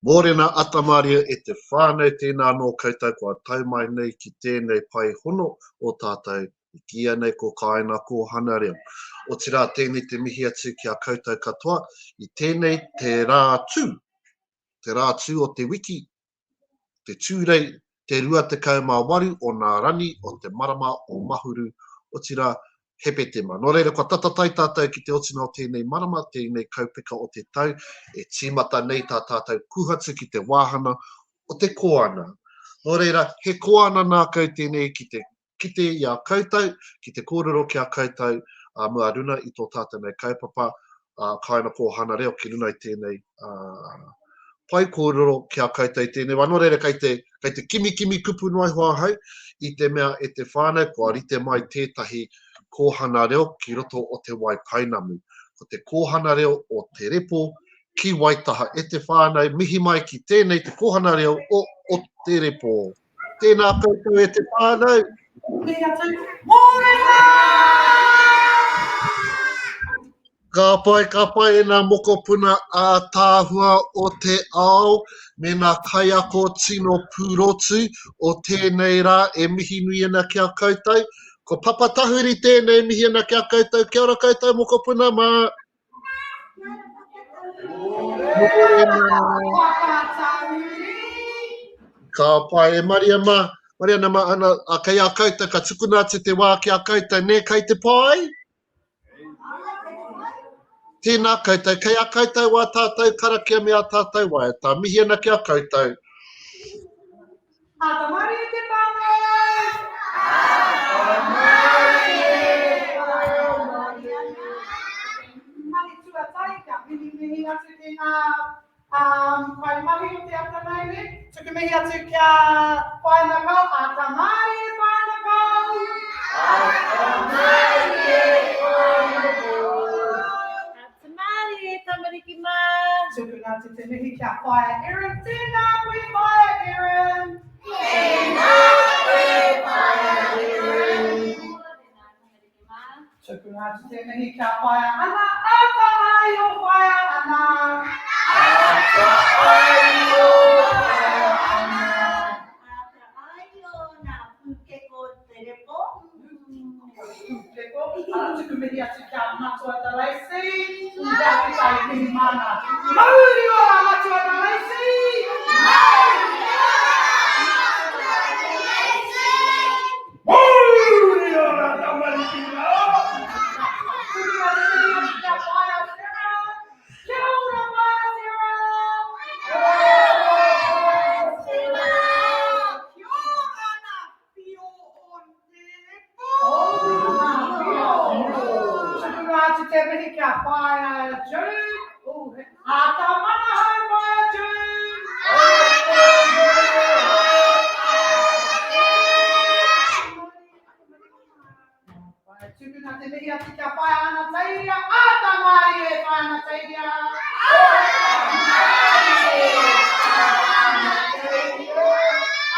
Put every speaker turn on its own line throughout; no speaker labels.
Mōrena Atamaria e te whānau tēnā anō koutou kua tau mai nei ki tēnei pae hono o tātou i kīia nei ko Kāinga Kōhanga Reo. Otirā tēnei te mihi atu ki a koutou katoa i tēnei te rā tū, te rā tū o te wiki, te Tūrei, te 28 o nā rani o te marama o Mahuru, otirā, Hepetema. Nō reira, kua tata tae tātou ki te otinga o tēnei marama, tēnei kaupeka o te tau, e tīmata nei tā tātou kuhatu ki te wāhanga o te koana. Nō reira, he koana nākau tēnei ki te kite i a koutou, ki te kōrero ki a koutou ā mua runa i tō tātou nei kaupapa, ā, Kāinga Kōhanga Reo ki runa i tēnei ā, pai kōrero ki a koutou i tēnei wā. Nō reira, kei te, kei te kimikimi kupu noa iho ahau i te mea e te whānau kua rite mai tētahi kōhanga reo ki roto o Te Waipounamu. Ko te kōhanga reo o Te Repo ki Waitaha. E te whānau, mihi mai ki tēnei te kōhanga reo o o Te Repo. Tēnā koutou e te whānau.
Mihi atu, mōrena!
Ka pai, ka pai e nā mokopuna ātaahua o te ao me nā kaiako tino pūrotu o tēnei rā e mihi nui ana ki a koutou. Ko Papa Tahuri tēnei mihi ana ki a koutou. Kia ora koutou mokopuna mā. Ka pai e Maria mā. Mariana mā, ana, a, kei a koutou, ka tukuna atu te wā ki a koutou, nē, kei te pai? Tēnā koutou, kei a koutou wā tātou karakia me a tātou waiata. Mihi ana ki a koutou.
Ata marie te whanau! Ata marie te whanau! Mahi tuatahi kia mihimihi atu ki ngā um, kaimahi o te ata nei ne. Tuku mihi atu kia Whaea Nicole. Ata marie Whaea Nicole! Ata marie Whaea Nicole!
Ata marie tamariki mā!
Tukuna atu te mihi kia Whaea Erin. Tēnā koe Whaea Erin!
Tēnā koe Whaea Erin!
Tukuna atu te mihi kia Whaea Ana. Ata aio Whaea Ana!
Ata aio Whaea Ana!
Ata aio nā pūkeko te repo.
Pūkeko, ara tuku mihi atu ki a Matua Dalaisi, kia puta i mihi māna. Mauri ora Matua Dalaisi!
Mauri ora Matua Dalaisi!
Mauri ora tamariki mā!
Tukuna te mihi atu ki a Whaea Sarah. Kia ora Whaea Sarah!
Kia ora Whaea Sarah!
Kia ora nā whio o Tukuna atu te mihi kia Whaea June. Āta manahau Whaea June! Āta manahau Whaea June! Tukuna te mihi atu kia Whaea Ana Teiria. Āta mārie Whaea Ana Teiria! Āta mārie Whaea Ana Teiria!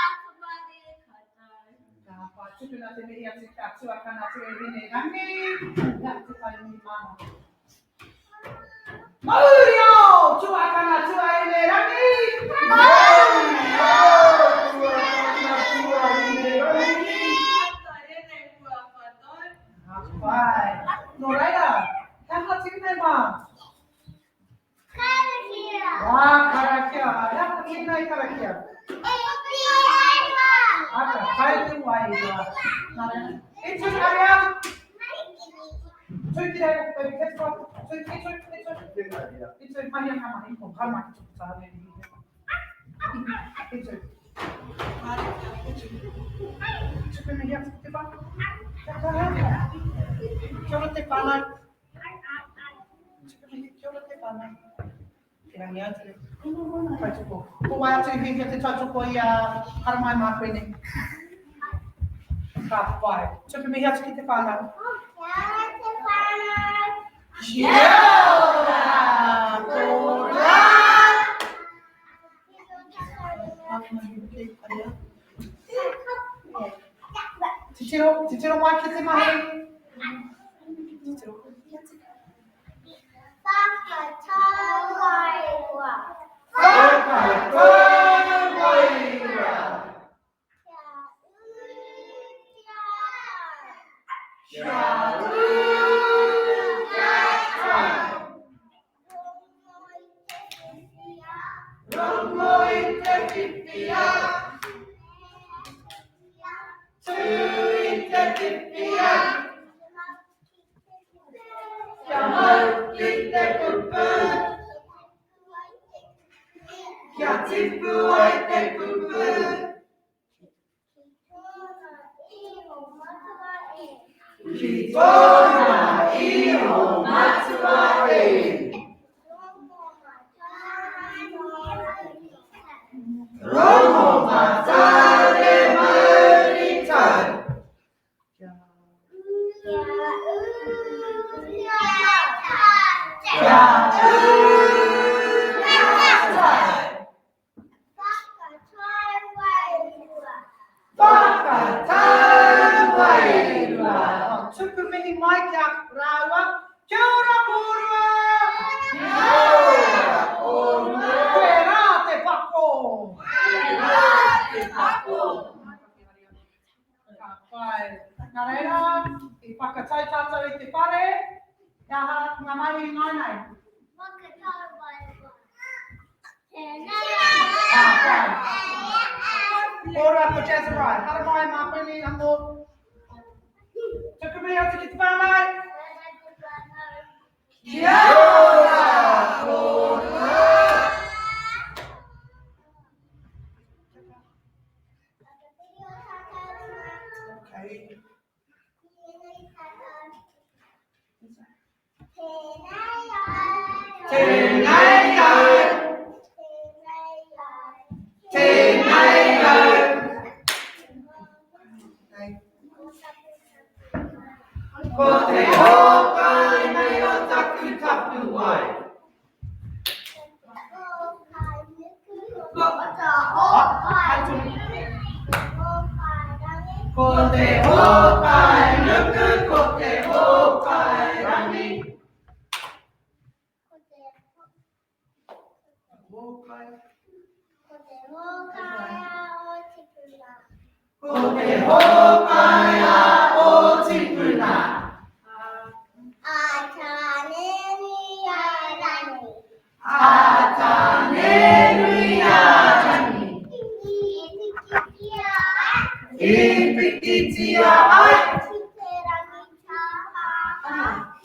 Āta mārie koutou.
Ka whai tukuna te mihi atu kia tuakana Tuahine Rangi, kia te whai mihi māna. Mauri ao, tuakana Tuahine Rangi!
Mauri ao, tuakana Tuahine Rangi!
Ata rere hua whanau.
Ka pai. Nō reira, he aha tēnei mā?
Karakia.
Wā, karakia. He aha tēnei karakia?
E te wairua.
Aka, kai te wairua. Nā reira, e tū, Aria. Tū ki reira, baby, catch up. Tū, e tū, e tū. E tū, mahi a ngā mahi. O, ka mahi tō tāne. E tū. E tū. Tuku mihi atu ki te whānau. Kia kaha. Kia ora te whānau. Kia ora te whānau. Te rangi atu. Tautoko. Ko wai atu i hiahia te tautoko i a Haramai mā koe nei? Ka pai. Tuku mihi atu ki te whānau.
Kia ora te whānau.
Kia ora kora. Titiro, titiro mai ki te mahi. Titiro.
Whakatau wairua.
Whakatau.
Whakatau wairua. Kia ū kia tau. Rongo i te whiwhia. Tū i te whiwhia. Kia mau ki te kupu. Kia tipu ai te kupu. Ki tōna iho matua e. Rongo matāne mauri tau. Kia ū kia tau. Whakatau wairua.
Tuku mihi mai ki a rāua. Kia ora kōrua!
Kia ora kōrua!
Koe rā te pako!
Koe rā te pako!
Ka pai. Nā reira, i whakatau tātou i te whare, he aha ngā mahi i nāianei?
Whakatau wairua.
Ora ko Jazerai. Haramai mā Queenie anō. Tuku mihi atu ki te whānau.
Kia ora kōrua.
Okay.
Tēnei au. Tēnei au. Ko te hōkai nei o taku tapuwae. Ko te hōkai nuku, ko te hōkai rangi.
Ko te hōkai a o tipuna.
Ko te hōkai a o tipuna.
A Tāne-nui-a-rangi.
A Tāne-nui-a-rangi.
I pikitia ai.
I pikitia ai.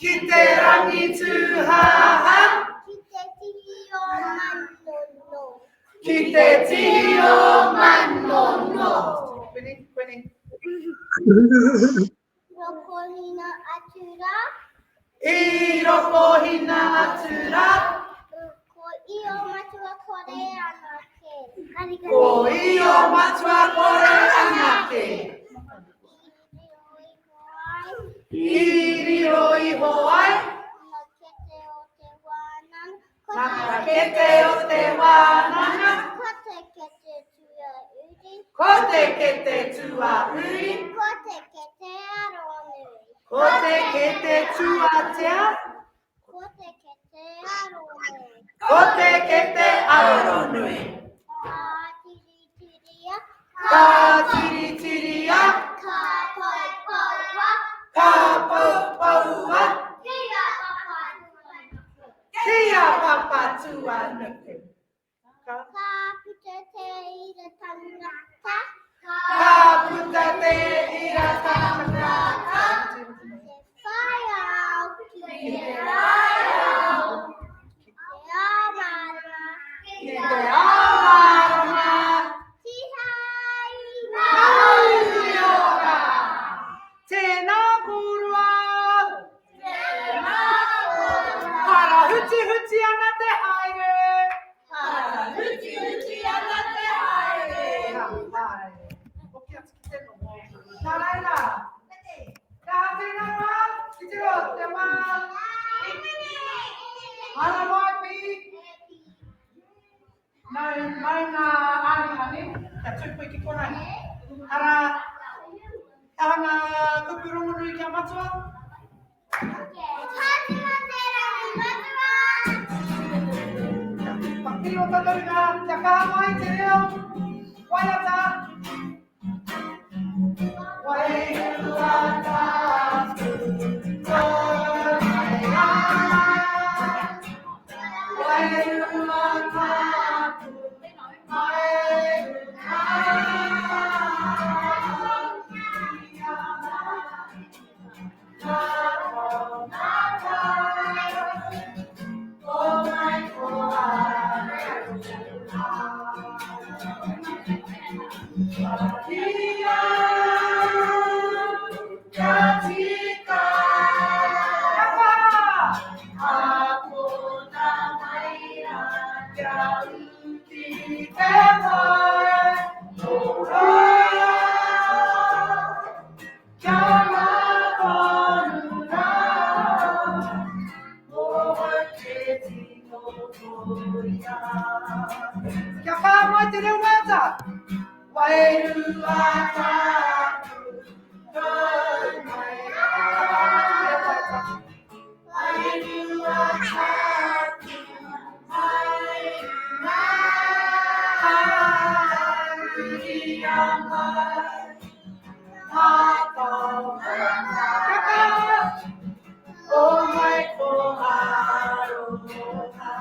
Ki te rangi tūhāhā.
Ki te rangi tūhāhā.
Ki te tihi o Manono.
Ki te tihi o Manono.
Queenie, Queenie.
Rokohina atu rā.
I rokohina atu rā.
Ko Io Matua Kore anake.
Ko Io Matua Kore anake. I riro iho ai.
Ngā kete o te wānanga.
Ngā kete o te wānanga.
Ko te kete tuauri.
Ko te kete tuauri.
Ko te kete aronui.
Ko te kete tuatea.
Ko te kete aronui.
Ko te kete aronui.
Ka tiritiria.
Ka tiritiria.
Ka poupoua.
Ka poupoua.
Kia Papatūānuku.
Kia Papatūānuku.
Ka puta te ira tangata.
Ka puta te ira tangata.
Ki te whai ao. Ki te whai ao. Ki te ao mārama.
Ki te ao mārama.
Tihei
Mauri ora!
Tēnā kōrua!
Tēnā kōrua!
Parahutihuti ana te haere!
Parahutihuti ana te haere!
Ka pai. Hoki atu ki te noho. Nā reira, ka aha tēnā wā? Titiro, te wā. Ara mai, Pī. Nau, mau ngā āriha, nē? Kia tū koe ki konei. Arā, he aha ngā kupu rongonui ki a Matua? Titiro tātou runga, kia kaha mai te reo, waiata. Wairua tapu, tau mai rā. Wairua tapu, mai rā. Kia kaha mai te reo waiata. Wairua tapu, tau mai rā. Wairua tapu, mai rā. Hauria mai, tātou Kia kaha. O mai ko aroha.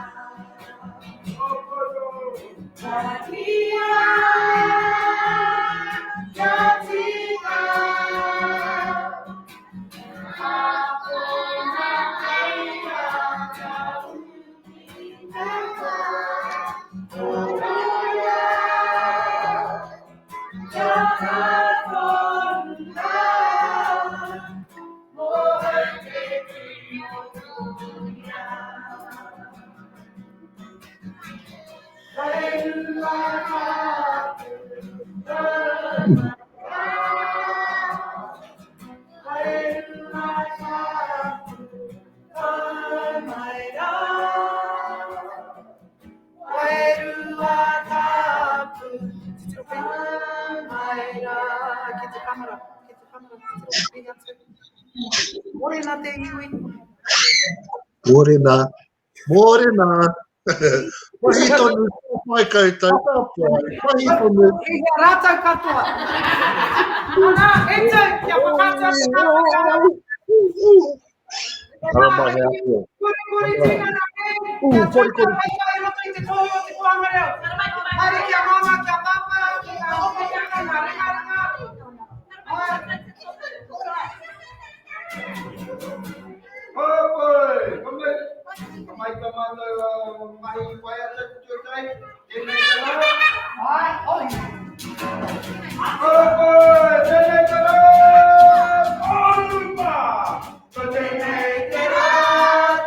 Kia tika, kia tika, Akona aia kia uki te Oroia, kia tātonu rā, Mōhau te tino toia. Wairua tapu, tau mai rā. Wairua tapu, tau mai rā. Wairua tapu, tau mai rā. Ki te kamera, ki te kamera, titiro pēhi atu. Mōrena te iwi.
Mōrena, mōrena. Mahi tonu, ka pai koutou, ka pai, mahi tonu.
I hea rātou katoa. Ana, e tū, kia whakaatu atu ngā whakaaro.
Ara mai he atua.
Korikori tinana e, kia tū ka peita i roto i te tohu o te kōhanga reo. Haere ki a māmā, ki a pāpā, ki ngā mokopuna, ngā ringaringa.
Hoi, come Mai ka mātou mahi waiata tuatai, tēnei te rā.
Ai, oi.
Hoi, tēnei te rā, Orupa! Ko tēnei te rā,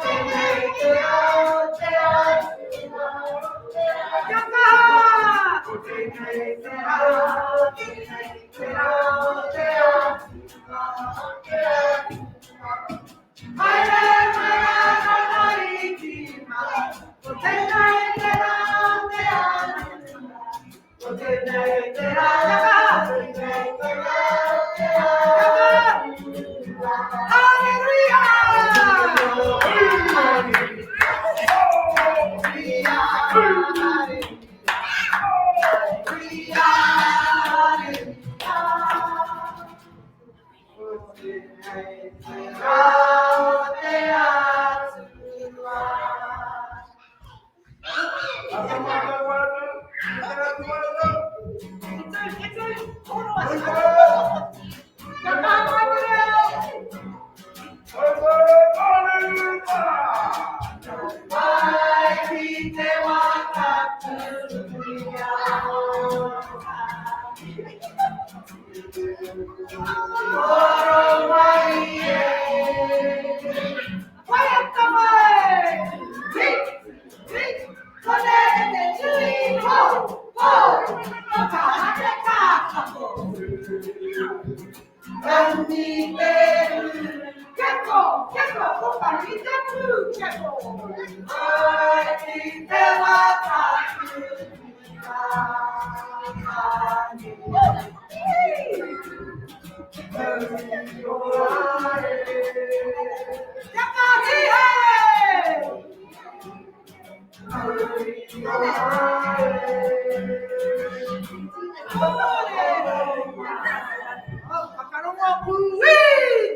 tēnei te rā, te atua, te atua.
Kia kaha!
Ko tēnei te rā, tēnei te rā, te atua, te atua.
Haere mai rā tamariki mā, ko tēnei te rā, te atua. Ko tēnei te rā, tēnei te rā, te atua. Hallelujah! Waiata mai! Ti, ti, kone te
Hui ora e.
Kōrero. Oh, whakarongo, kui,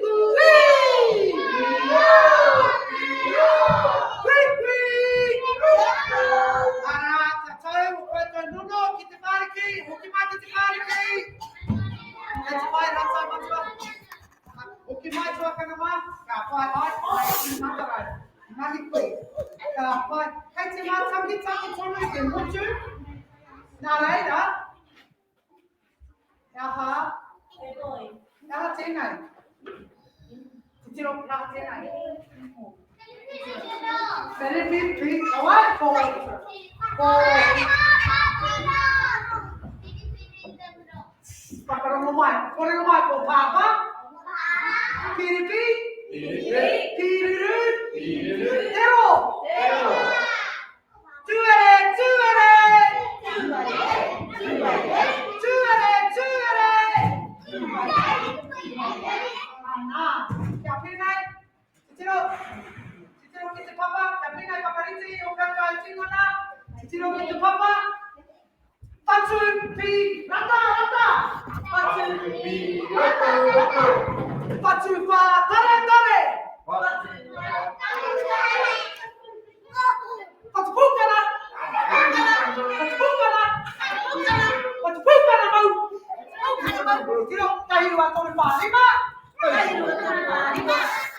kui. Kui, kui. Arā, kia tau o koutou nono ki te whāriki, hoki mai ki te whāriki. Kei te pai rātou matua. Hoki mai tuakana mā, ka pai ai, ai ki matarau. Mahi koe. Ka pai. Kei te mātakitaki tonu te motu. Nā reira, he aha? He aha tēnei? Titiro, he aha tēnei? Piripi, pi, oh, ai, ko, ko, whakarongo mai, kōrero mai, ko Pāpā, Piripi, Piruru, Tero, Tuere, tuere, tuere, tuere, Ana, kia pēnei, titiro, titiro ki te papa, kia pēnei whakarite i o koutou tinana, titiro ki te papa, whatu, pi, rata, rata, whatu,
pi, rata, rata,
whatu, whā, tare, tare, whatu pūkana, whatu pūkana, whatu pūkana mau, titiro, tahi, rua, toru, whā, rima,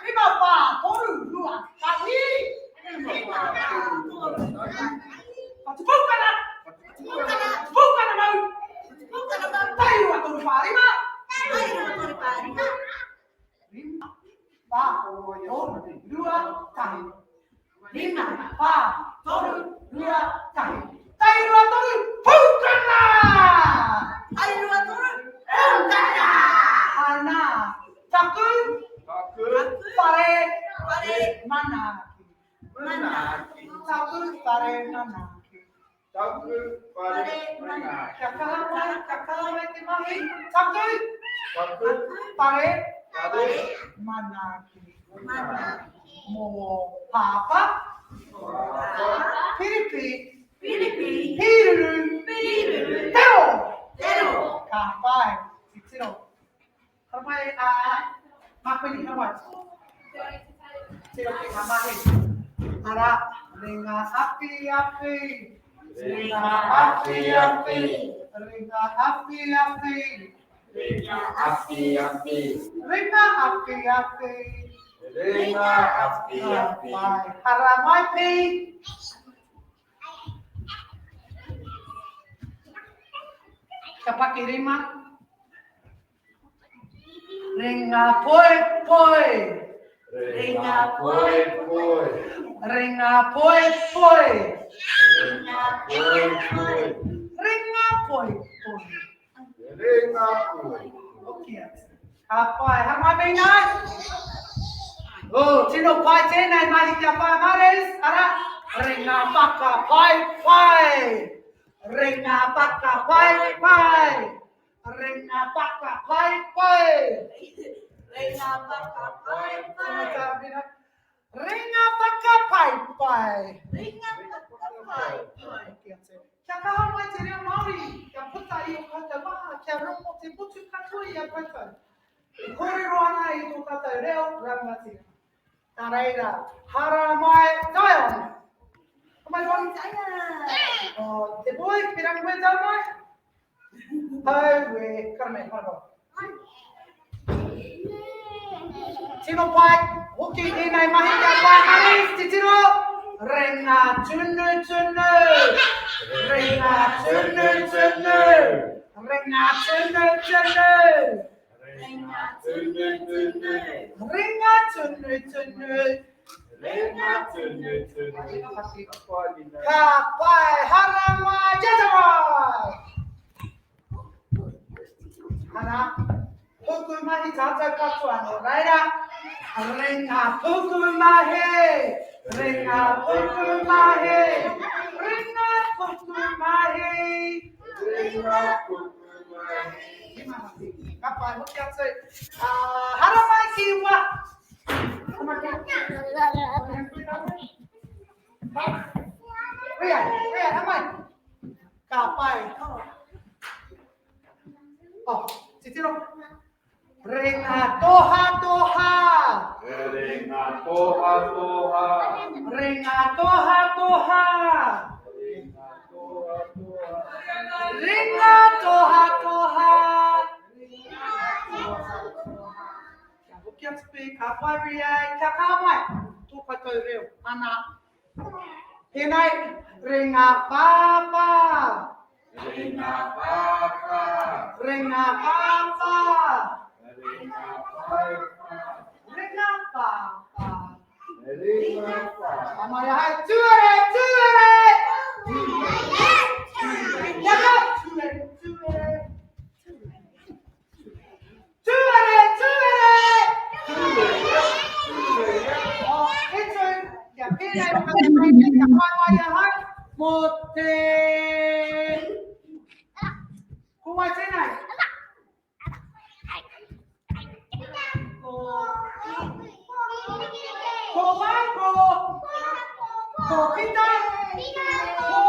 rima, whā, toru, rua, tahi, whatu pūkana, whatu pūkana mau, tahi, rua, toru, whā, rima, rima, whā, toru, rua, tahi. Rima, whā, toru, rua, tahi. Tahi, rua, toru, pūkana! Ana, taku, whare, manaaki. Taku, whare, manaaki.
Taku whare manaaki.
Kia kaha mai, kia kaha mai te mahi. Taku,
Taku
whare,
whare
manaaki. Mō Pāpā, Piripi, Pīruru, Tero! Ka pai, titiro. Haramai, a Mākuini, haramai. Tiro ki ngā mahi. Arā, ringa awhi awhi.
Ringa awhi awhi.
Ringa awhi awhi.
Ringa awhi awhi.
Ringa awhi awhi.
Ringa awhi
Ka
awhi.
pai. Haramai pi. Kia paki rima. Ringa poi poi.
Ringa poi poi.
Ringa poi poi.
Ringa poi poi.
Ringa poi poi.
Ringa poi.
Hoki atu. Ka pai. Haramai Bina. Oh, tino pai tēnei mahi kia pai mares. Ara, ringa whaka pai pai. Ringa whaka pai pai. Ringa whaka pai pai. Ringa whaka pai pai. Hoki atu. Kia kaha mai te reo Māori, kia puta i o koutou waha, kia rongo te motu katoa i a koutou. E kōrero ana i tō tātou reo rangatira. Nā reira, haramai Zion! Haramai Zion! Oh, te boy, pirangi koe tau mai? Hau e, karamai, haramai. Tino pai, hoki tēnei mahi kia pai mahi, titiro, ringa tunu tunu, ringa tunu tunu, ringa tunu tunu,
Ringa tunu tunu.
ringa tunu tunu.
Ringa tunu tunu.
Ka pai haramai jezawai! Ana, puku mahi tātou katoa nō reira, ringa puku mahi, ringa puku mahi, ringa puku mahi.
Ringa puku mahi.
Rima mahi. Ka pai hoki atu. Haramai ki wa. Haramai ki. Ria. E, hamai. Ka pai. Oh, titiro. Ringa toha toha.
Ringa toha toha.
Ringa toha toha.
Ringa toha toha.
Ringa toha toha. Kia hoki atu koe, ka pai Ria, kia kaha mai tō koutou reo. Ana, tēnei, ringa whāwhā.
Ringa whāwhā.
Ringa whāwhā.
Ringa whāwhā.
Ringa whāwhā.
Ringa whāwhā.
Ka mai ahau, tuere, tuere! Kia kaha, tuere, tuere. Tuere, tuere! Oh, e tū, kia pēnei o koutou nei, kia pai mai ahau, mō te... Ko wai tēnei? Ko... Ko wai, ko... Ko Pita? Ko...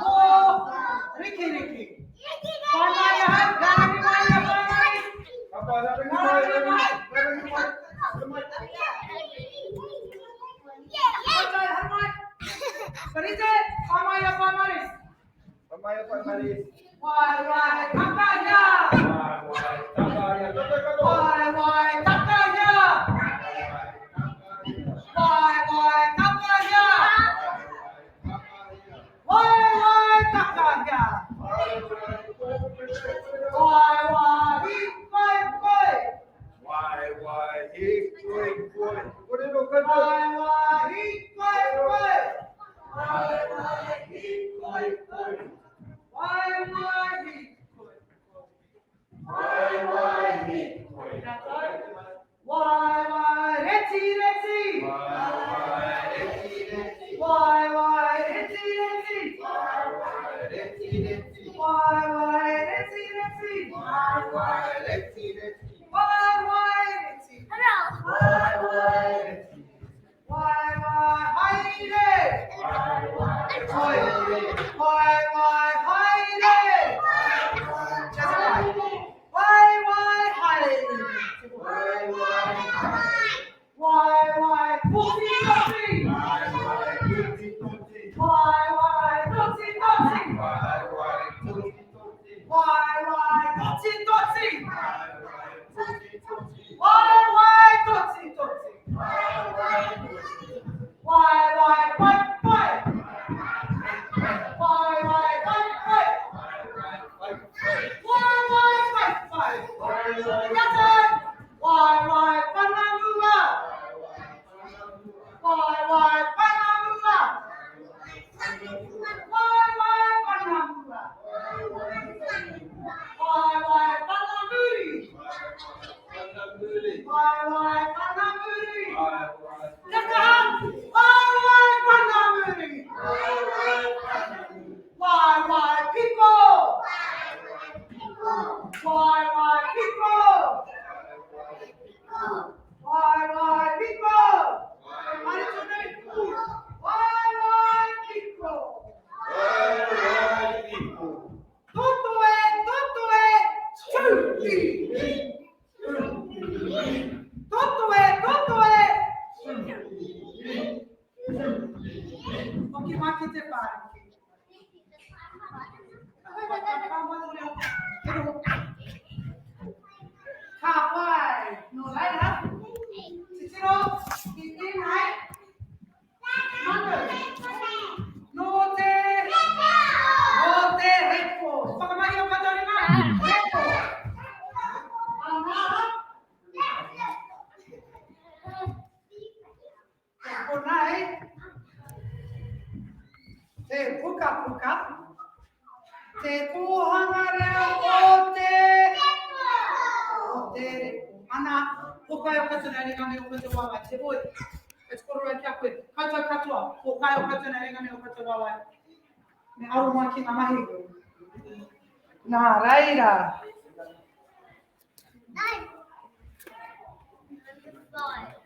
Ko... Riki Riki. Whai mai ahau, rārangi mai ia, whai mai. Rārangi mai. Koutou, haere mai. Ka rite, whai mai ia, whai mai. Wai, wai, takahia. Wai, wai, takahia. Wai, wai, takahia. Wai, wai, takahia. Wai, wai, hi, koi, koi.
Wai, wai, hi, koi, koi.
Wai, wai, hi, koi, koi.
Wai, wai, hi, koi, koi.
Wai, wai, hi, koi, koi.
Wai, wai, hi, koi, koi.
Wai, wai, reti, reti.
Wai, wai, reti, reti.
Wai, wai, reti, reti.
Wai, wai, reti, reti.
Wai, wai, reti, reti.
Wai, wai, reti, reti.
Wai, wai, reti.
Wai, wai, reti.
Wai, wai, haere.
Wai, wai, haere.
Wai, wai, haere. Just right. Wai, wai, haere.
Wai, wai, haere.
Wai, wai, toti, toti.
Wai, wai, toti, toti.
Wai, wai, toti, toti.
Wai, wai, toti, toti.
Wai, wai, toti, toti.
Wai, wai, toti, toti.
Wai, wai, toti, toti.
Wai, wai, toti, toti.
Wai, wai, pai, pai. Wai, wai, pai, pai.
Wai, wai, pai, pai.
Wai, wai, pai, pai.
Wai, wai,
Kia tau. Wai, wai, panamua. Wai, wai, panamua. Wai, wai, panamua. Wai, wai, panamuri. Wai, wai, panamuri. Kia kaha. Wai, wai, panamuri. Wai, wai, piko. Wai, wai, piko. Wai, wai, piko. Haere tonu. Wai, wai, piko. Totoe, totoe, tū. Totoe, totoe. Hoki mai ki te whāriki. Ka pai. Nō reira, titiro ki tēnei manu. Nō te... Nō te repo. Whakamahi o koutou ringa. Repo. Ana. Ko konei te pukapuka, te kōhanga reo o te o te repo. Ana, ko kai o koutou nei ringa me o koutou wawae, te hoi, kei te koroua ki a koe, koutou katoa, ko kai o koutou nei ringa me o koutou wawae. Me aro mai ki ngā mahi. Nā reira.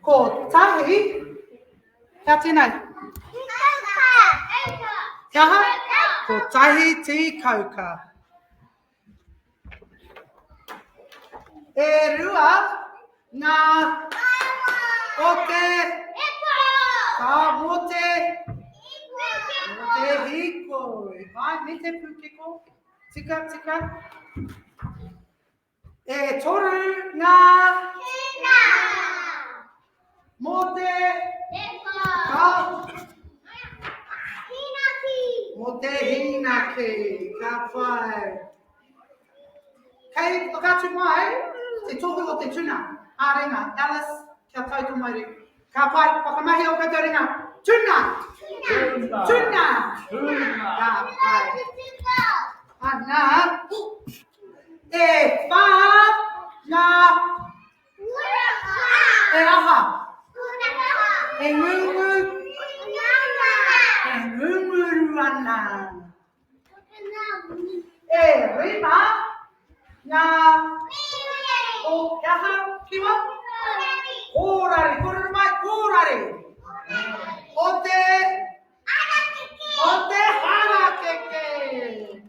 Ko tahi, hea tēnei? He aha? Kotahi tī kauka. E rua ngā o te Ka mō te Mō te hīkoi. Ai, me te pūkeko. Tika, tika. E toru ngā
Tuna.
Mō te
Ka
Ka
Hīnaki.
Mō te hīnaki. Ka pai. Kei whakaatu mai te tohu o te tuna. Ā-ringa. Alice, kia tau tō mauri. Ka pai, whakamahia ō koutou ringa. Tuna!
Tuna!
Tuna!
Tuna!
Ka pai. Ana. E whā ngā e aha? E ngungu? E ngunguru ana. E rima ngā o he aha kiwa? Kōrari, kōrero mai, kōrari. O te O te harakeke.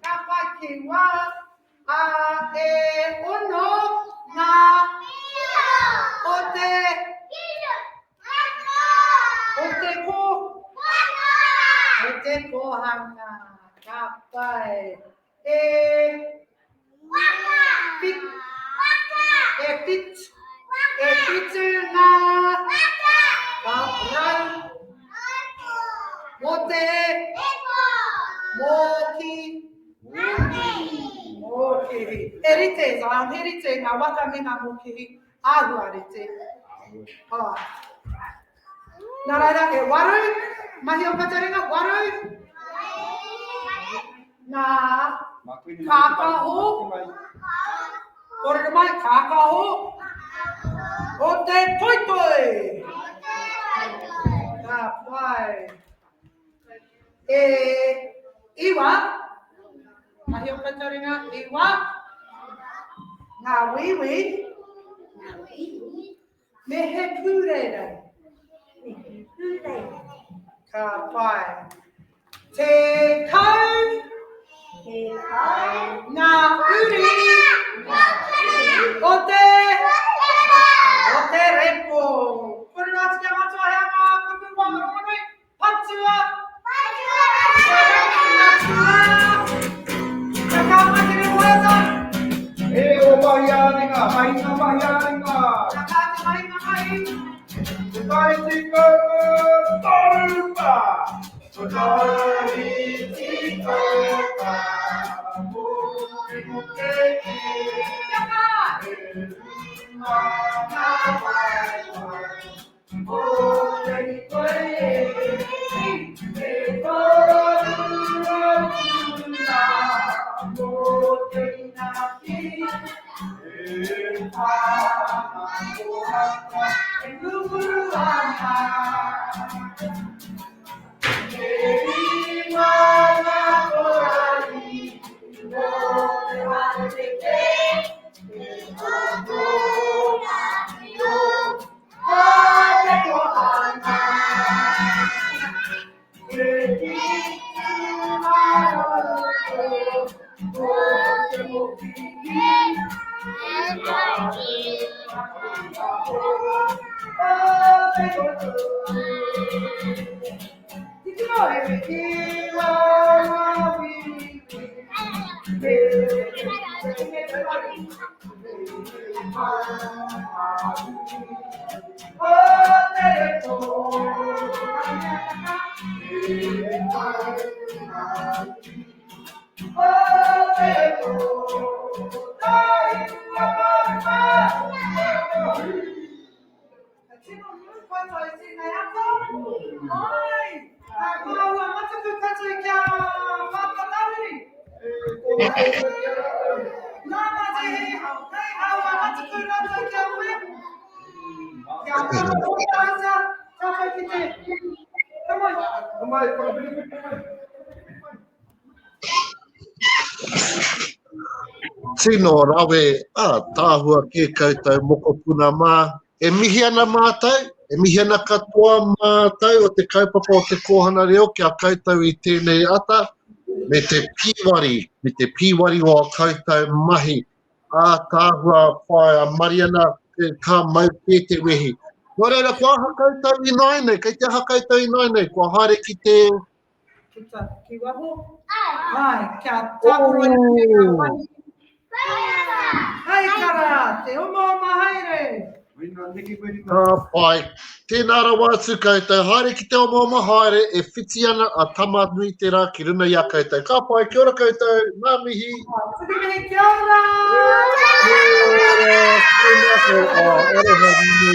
Ka pai kiwa. A e ono ngā o te O te ko O te kōhanga. Ka pai. E Pit. E pit. E pitu ngā. Ka rau. Mō te. Mōki. Mōkihi. He rite, Zion, he rite ngā waka me ngā mōkihi. Āhua rite. Alright. Nā reira, e waru, mahi o Kataringa, waru. Nā, kākaho, kōrero mai, kākaho, o te toitoi. Ka pai. E iwa, mahi o Kataringa, iwa, ngā wīwī, Me he pūreirei.
Me he pūreirei.
Ka pai. Te kau.
Te kau.
Ngā uri. O te. O te repo. Kōrero atu ki a Matua he aha ngā kupu wā rongonui. Patua.
Patua.
Patua. Kia kaha mai te reo waiata.
E o mahi ā-ringa, mahinga mahi ā-ringa.
Kia kaha te mahinga mahi.
Te tahi tikanga torupa. Kotahi tikanga mō te ki.
Kia kaha.
E ruma ngā waewae.
Tino nui koutou i tēnei ata. Ai, kōrua matuku koutou kia Pāpā Tāwiri. Nāna te hei aua matuku rātou kia koe. Kia whakapōtaisa tātou ki te. Ka mai.
Ka mai, whakapiripiri mai.
Tino rawe, ā, tāhua kē koutou mokopuna mā. E mihi ana mātou. E mihi ana katoa mātou o te kaupapa o te kōhanga reo ki a koutou i tēnei ata, me te pīwari, me te pīwari o a koutou mahi. Ātaahua whaea Mariana, ka mau kē te wehi. Nō reira, kua aha koutou ināianei? Kei te aha koutou ināianei? Kua haere ki te...
Ki, ta, ki waho? Ai. Ai, kia tākaro i te ngā mahi. Hai kara, te omaoma haere.
Ka pai. Tēnā rawa atu koutou. Haere ki te omaoma haere e whiti ana a Tama-nui-te-rā ki runga i a koutou. Ka pai, kia ora koutou. Ngā mihi.
Tuku mihi, kia ora!
Kia ora, tēnā koe. Oh, aroha nui.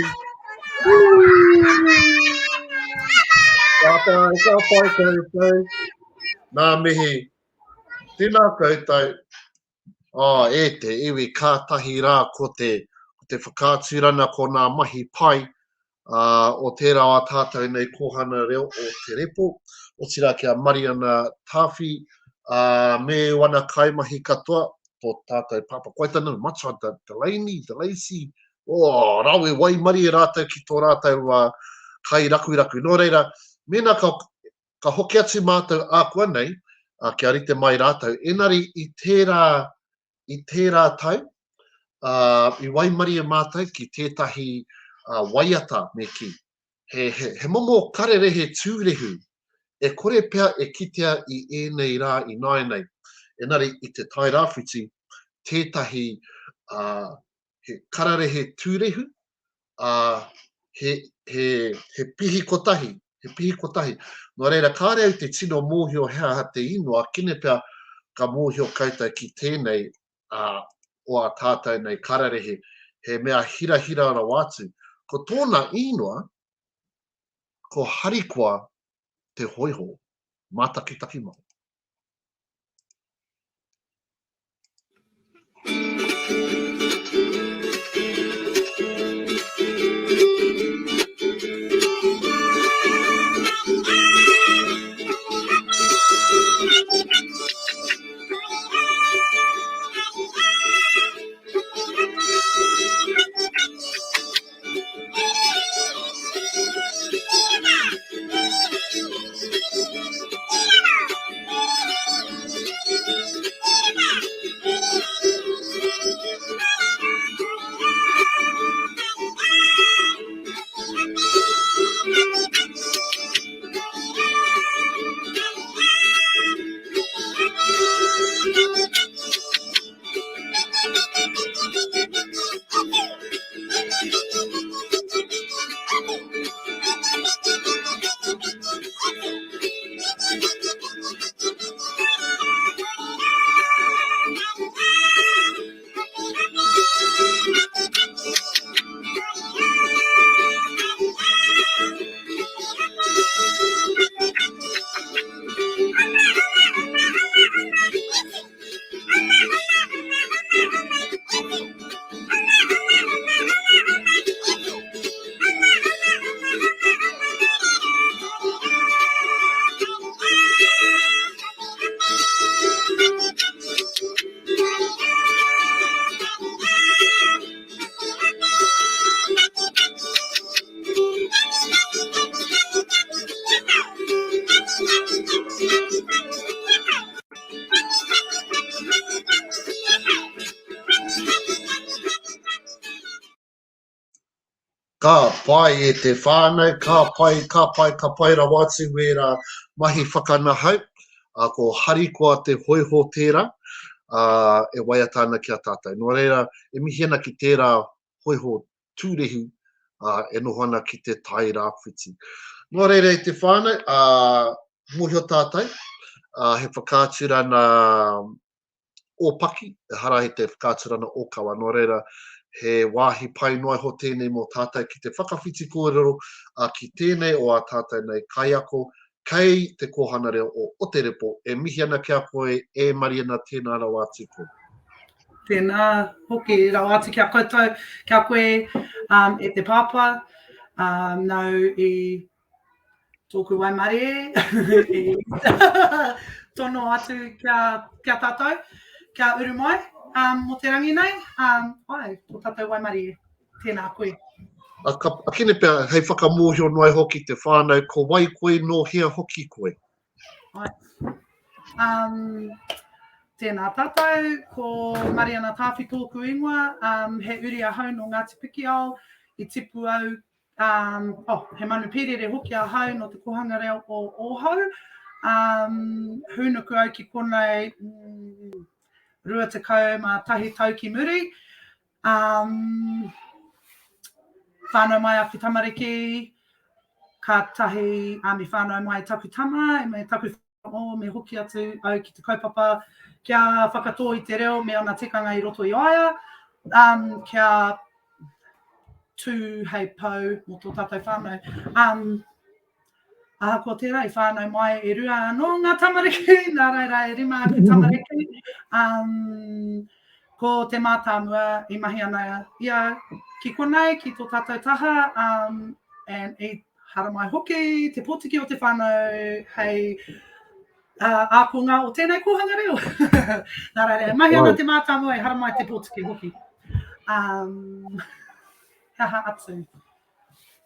Ka pai, ka pai koutou. Ngā mihi. Tēnā koutou. Oh, e te iwi, kātahi rā ko te, ko te whakaaturana ko nā mahi pai uh, o tērā o a tātou nei kōhana reo o Te Repo, otirā ki a Mariana Tāwhi, uh, me wana kaimahi katoa, tō tātou Pāpā Koetana, Matua Delaney, Delacey, oh, rawe waimarie rātou ki tō rātou uh, kai rakuraku. Nō reira, mēnā ka, ka hoki atu mātou ākuanei, ā, kia rite mai rātou. Engari i tērā, i tērā tau, ā, i waimarie mātou ki tētahi ā, waiata, me kī. He, he, he momo karerehe tūrehu e kore pea e kitea i ēnei rā ināianei. Engari i Te Tairāwhiti, tētahi, ā, he kararehe tūrehu, ā, he, he, he pihi kotahi, he pihi kotahi. Nō reira, kāre au te tino mōhio he aha te ingoa, kine pea ka mōhio koutou ki tēnei, ā, o ā tātou nei kararehe, he mea hirahira rawa atu. Ko tōna ingoa, ko Harikoa te hōiho, mātakitaki mai. Ka pai e te whānau, ka pai, ka pai, ka pai rawa atu wērā mahi whakanahau, ā, ko harikoa te hōiho tērā, ā, e waiata ana ki a tātou. Nō reira, e mihi ana ki tērā hōiho tūrehu, ā, e noho ana ki te tai rāwhiti. Nō reira e te whānau, ā, mōhio tātou, ā, he whakaaturana ōpaki, ehara i te whakaaturana ōkawa. Nō reira, he wāhi pai noa iho tēnei mō tātou ki te whakawhiti kōrero ā, ki tēnei o ā tātou nei kaiako kei Te Kōhanga Reo o Oterepo. E mihi ana ki a koe, e Mariana, tēnā rawa atu koe.
Tēnā hoki rawa atu ki a koutou, ki a koe um, e te pāpā, um, nāu i tōku waimarie i tono atu kia, kia tātou, kia uru mai um, mō te rangi nei. Um, ai, tō tātou waimarie. Tēnā koe.
A, ka, akene pea, hei whakamōhio noa iho ki te whānau, ko wai koe, nō hea hoki koe?
Ai. Um, tēnā tātou, ko Mariana Tāwhi tōku ingoa, um, he uri ahau nō Ngāti Pikiao, i tipu au, um, oh, he manu pīrere hoki ahau nō te kōhanga reo o Ōhau, um, hūnuku au ki konei mm, 21 tau ki muri, Um, whānau mai aku tamariki, kātahi um, i whānau mai taku tama, me taku oh, me hoki atu au ki te kaupapa kia whakatō i te reo me ona tikanga i roto i a ia, um, kia tū hei pou mō tō tātou whānau. Um, Ahakoa tērā, i whānau mai e rua anō ngā tamariki, nā reira e rima aku tamariki. Um, ko te mātāmua i mahi ana ia ki konei, ki tō tātou taha, um, and i haramai hoki te pōtiki o te whānau hei uh, ākonga o tēnei kōhanga reo. nā reira, e mahi ana te mātāmua i haramai te pōtiki hoki. Um, he aha atu?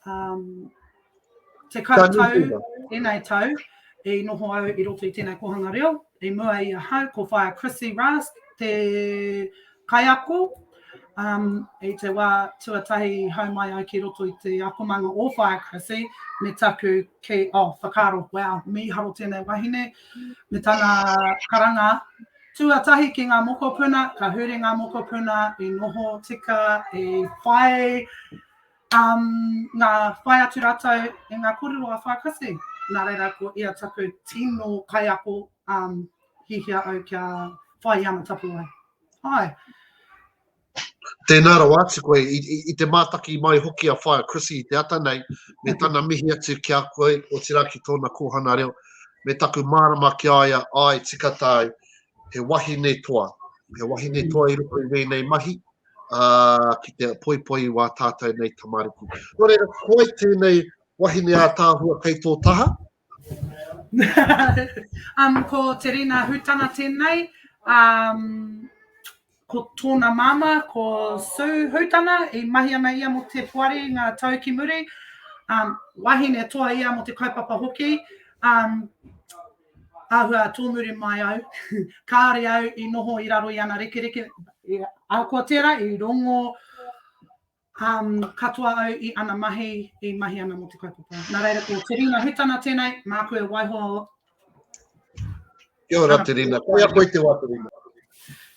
Um, tekau tau, tēnei tau, i noho au i roto i tēnei kōhanga reo, i mua i ahau, ko Whaea Chrissy Rask te kaiako, um, i te wā tuatahi i hau mai au ki roto i te akomanga o Whaea Chrissy, me taku ki, oh, whakaaro, wow, mīharo tēnei wahine, me tana karanga tuatahi ki ngā mokopuna, ka huri ngā mokopuna i noho tika, i whai Um, ngā whai atu rātou i ngā kōrero a Whākasi. Nā reira, ko ia taku tino kaiako, um, hihia au kia whai i ana tapuwae. Ai.
Tēnā rawa atu koe, i, i, i te mātaki mai hoki a Whaea Chrissy i te ata nei, me tana mihi atu ki a koe, otirā ki tōna kōhanga reo, me taku mārama ki a ia, āe, tika tāu, he wahine toa, he wahine toa i roto i wēnei mahi, ā, ki te poipoi i wā tātou nei tamariki. Nō reira, ko wai tēnei wahine ātaahua kei tō taha?
um, ko Te Rina Hutana tēnei, um, ko tōna māmā, ko Sue Hutana, i mahi ana ia mō te poari ngā tau ki muri. Um, wahine toa ia mō te kaupapa hoki. Um, āhua tōmuri mai au, kāore au i noho i raro i ana rekereke, ahakoa tērā, i rongo um, katoa au i ana mahi, i mahi ana mō te kaupapa. Nā reira, ko Te Rina Hutana tēnei, māku e waiho.
Kia ora Te Rina, koia koe te wā Te Rina.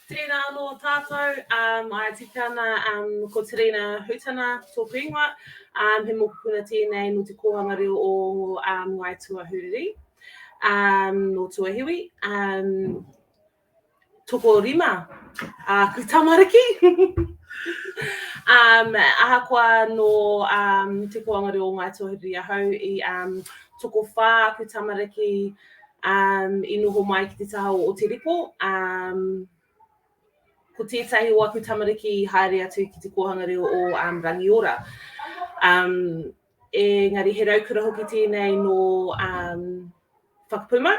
Tēnā anō tātou, um, ai tika ana um, ko Te Rina Hutana tōku ingoa, um, he mokopuna tēnei nō te kōhanga reo o um, Ngāi Tūāhuriri. Um, nō Tuahiwi. Um, tokorima āku tamariki. um, ahakoa nō um, Te Kōanga Reo o Ngāi Tūāhuriri ahau i um, tokowhā aku tamariki um, i noho mai ki te taha o Ōteripo. Um, ko tētahi o aku tamariki i haere atu ki te kōhanga reo o um, Rangiora. Um, Engari he raukura hoki tēnei nō um, Whakapūmau.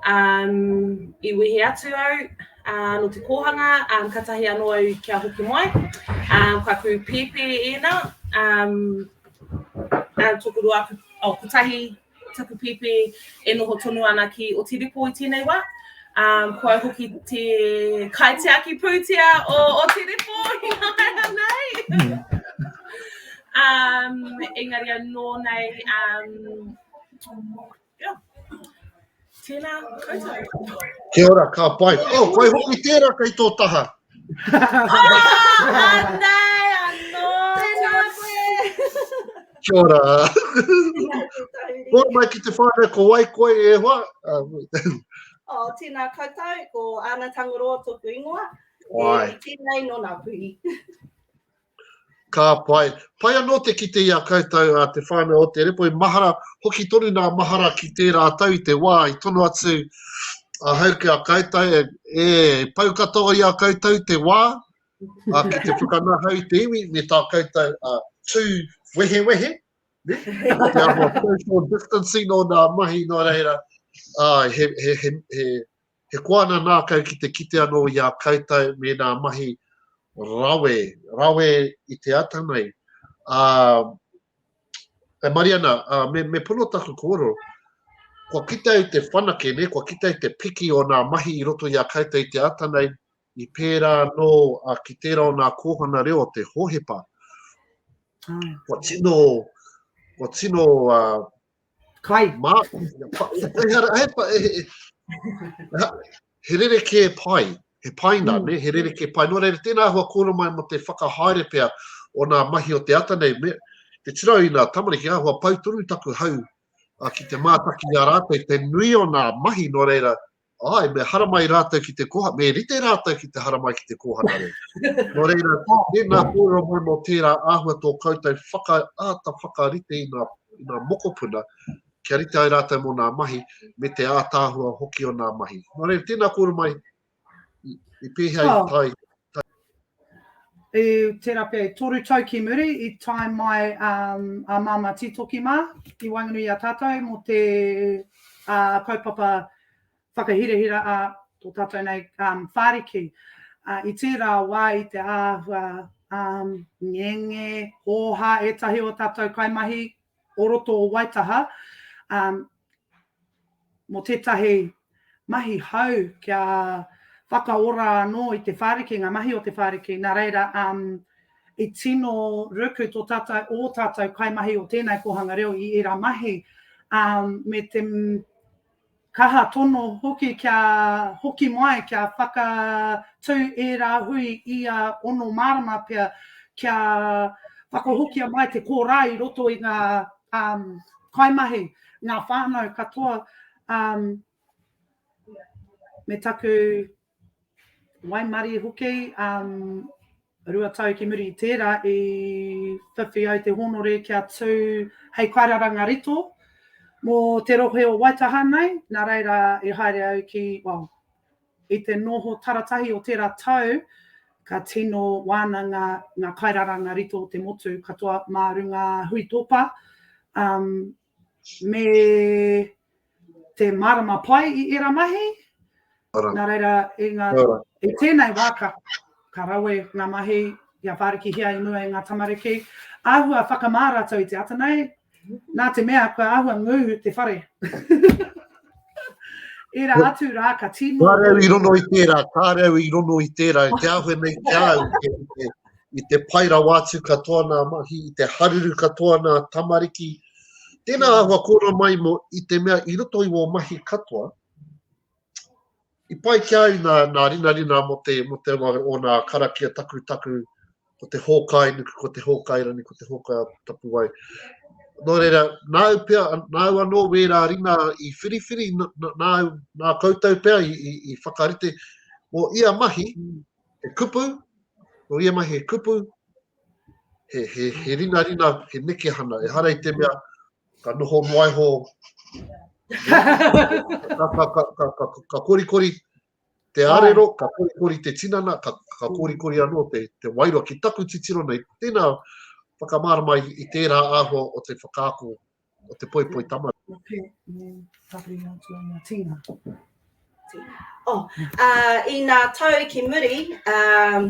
Um, I wehe atu au uh, nō te kōhanga, um, katahi anō au kia hoki mai. Um, ko aku pēpē ēnā, um, uh, tokorua aku, oh, kotahi taku pēpē e noho tonu ana ki Otiripo i tēnei wā. Um, ko au hoki te kaitiaki pūtea o Otiripo i nāianei. Um, engari anō nei, um, yeah. Tēnā koutou.
Kia ora, ka pai. Oh, koe hoki tērā kei tō taha.
Oh, anei anō.
Tēnā koe.
Kia ora. Kōrero mai ki te whānau, ko wai koe e hoa?
Oh, tēnā koutou, ko Ana Tangaroa tōku ingoa.
Ai.
E, tēnei nō Ngāpuhi.
Ka pai. Pai anō te kite i a koutou a te whānau o Te Repo. I mahara, hoki tonu nā mahara ki tērā tau i te wā i tono atu ahau ki a koutou, e, e pau katoa i a koutou te wā a, ki te whakanahau i te iwi me tā koutou a, tū wehewehe, ne? Te āhua social distancing o nā mahi nō reira, ā, he, he, he, he, He koa ana nākau ki te kite anō i a koutou me nā mahi rawe, rawe i te ata nei. Ā, e Mariana, ā, me, me pono taku kōrero, kua kite au i te whanake, nē, kua kite au i te piki o nā mahi i roto i a koutou i te ata nei, i pērā anō a, ki tērā o nā kōhanga reo o te Hōhepa. Kua tino, kua tino ā,
Kai.
Mā, he, he rerekē pai, he paina, mm. ne? he rerekē pai. Nō reira, tēnā hua kōrero mai mō te whakahaere pea o nā mahi o te ata nei. Me, te tiro i nā tamariki, āhua pau tonu taku hau a, ki te mātaki i a rātou, te nui o nā mahi, nō reira, Āe, me haramai rātou ki te kōha, me rite rātou ki te haramai ki te kōhanga reo. Nō reira, tēnā kōrero mai mō tērā āhua tō koutou whaka, āta whakarite i ngā, i ngā mokopuna, kia rite ai rātou mō ngā mahi, me te ātaahua hoki o ngā mahi. Nō reira, tēnā kōrero mai, i, i pēhea i tae, tae.
I tērā pea i toru tau ki muri, i tae mai um, a Māmā Tītoki mā i waenganui i a tātou mō te uh, kaupapa whakahirahira a tō tātou nei um, whāriki. Uh, I tērā wā i te āhua um, ngenge, hōhā ētahi o tātou kaimahi o roto o Waitaha, um, mō tētahi mahi hou kia whakaora anō i te whāriki, ngā mahi o te whāriki. Nā reira, um, i tino ruku tō tātou, ō tātou kaimahi o tēnei kōhanga reo i ērā mahi, um, me te kaha tono hoki kia hoki mai, kia whakatū ērā hui ia ono marama pea, kia whakahokia mai te kōrā i roto i ngā um, kaimahi, ngā whānau katoa, um, me taku waimarie hoki, um, rua tau ki muri i tērā i whiwhi au te hōnore kia tū hei kairaranga rito mō te rohe o Waitaha nei, nā reira i haere au ki, well, i te noho taratahi o tērā tau, ka tino wānanga ngā kairaranga rito o te motu katoa mā runga hui tōpā, um, me te mārama pai i ērā mahi. Nā reira, i, ngā, i tēnei wā ka, ka rawe ngā mahi ia whārikihia i mua i ngā tamariki. Āhua whakamā rātou i te ata nei, nā te mea kua āhua ngū te whare. Ērā atu rā ka tino...
Kāre au i rono i tērā, kāre au i rono i tērā, te āhua nei ki a au, i te, i te pai rawa atu katoa nā mahi, i te haruru katoa nā tamariki, Tēnā āhua kōrero mai mō i te mea i roto i wō mahi katoa, i pai ki a au nā, nā rinarina mō te, mō te o nā karakia taku taku, ko te hōkai nuku, ko te hōkai rani, ko te hōkai tapuwae. Nō reira, nāu pea, nāu anō wērā ringa i whiriwhiri, nāu, nā koutou pea i, i, i whakarite, mō ia mahi, he kupu, mō ia mahi he kupu, he, he, he rinarina, he nekehana. Ehara i te mea ka noho noa iho, ka, ka, ka, ka, ka, ka korikori te arero, ka korikori te tinana, ka, ka korikori anō te, te wairua. Ki taku titiro nei, tēnā whakamārama i, i tērā āhua o te whakaako o te poipoi tamariki.
Oh, uh, i nā tau ki muri, um,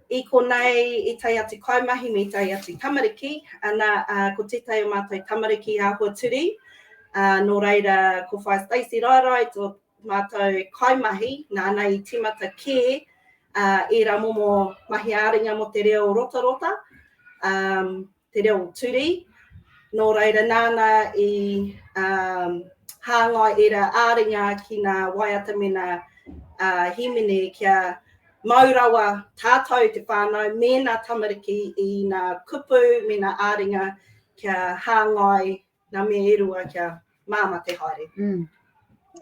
i konei i tae atu kaimahi me tae atu tamariki, ana, uh, ko tētahi o mātou tamariki āhua turi, uh, nō reira ko Whaea Stacey Raerai tō mātou kaimahi, nāna i tīmata kē uh, ērā momo mahi ā-ringa mō te reo rotarota, um, te reo turi, nō reira nāna i um, hāngai ērā ā-ringa ki ngā waiata me ngā uh, hīmene kia mau rawa tātou te whānau me ngā tamariki i ngā kupu me ngā ā-ringa kia hāngai ngā mea e rua kia māmā te haere. Mm.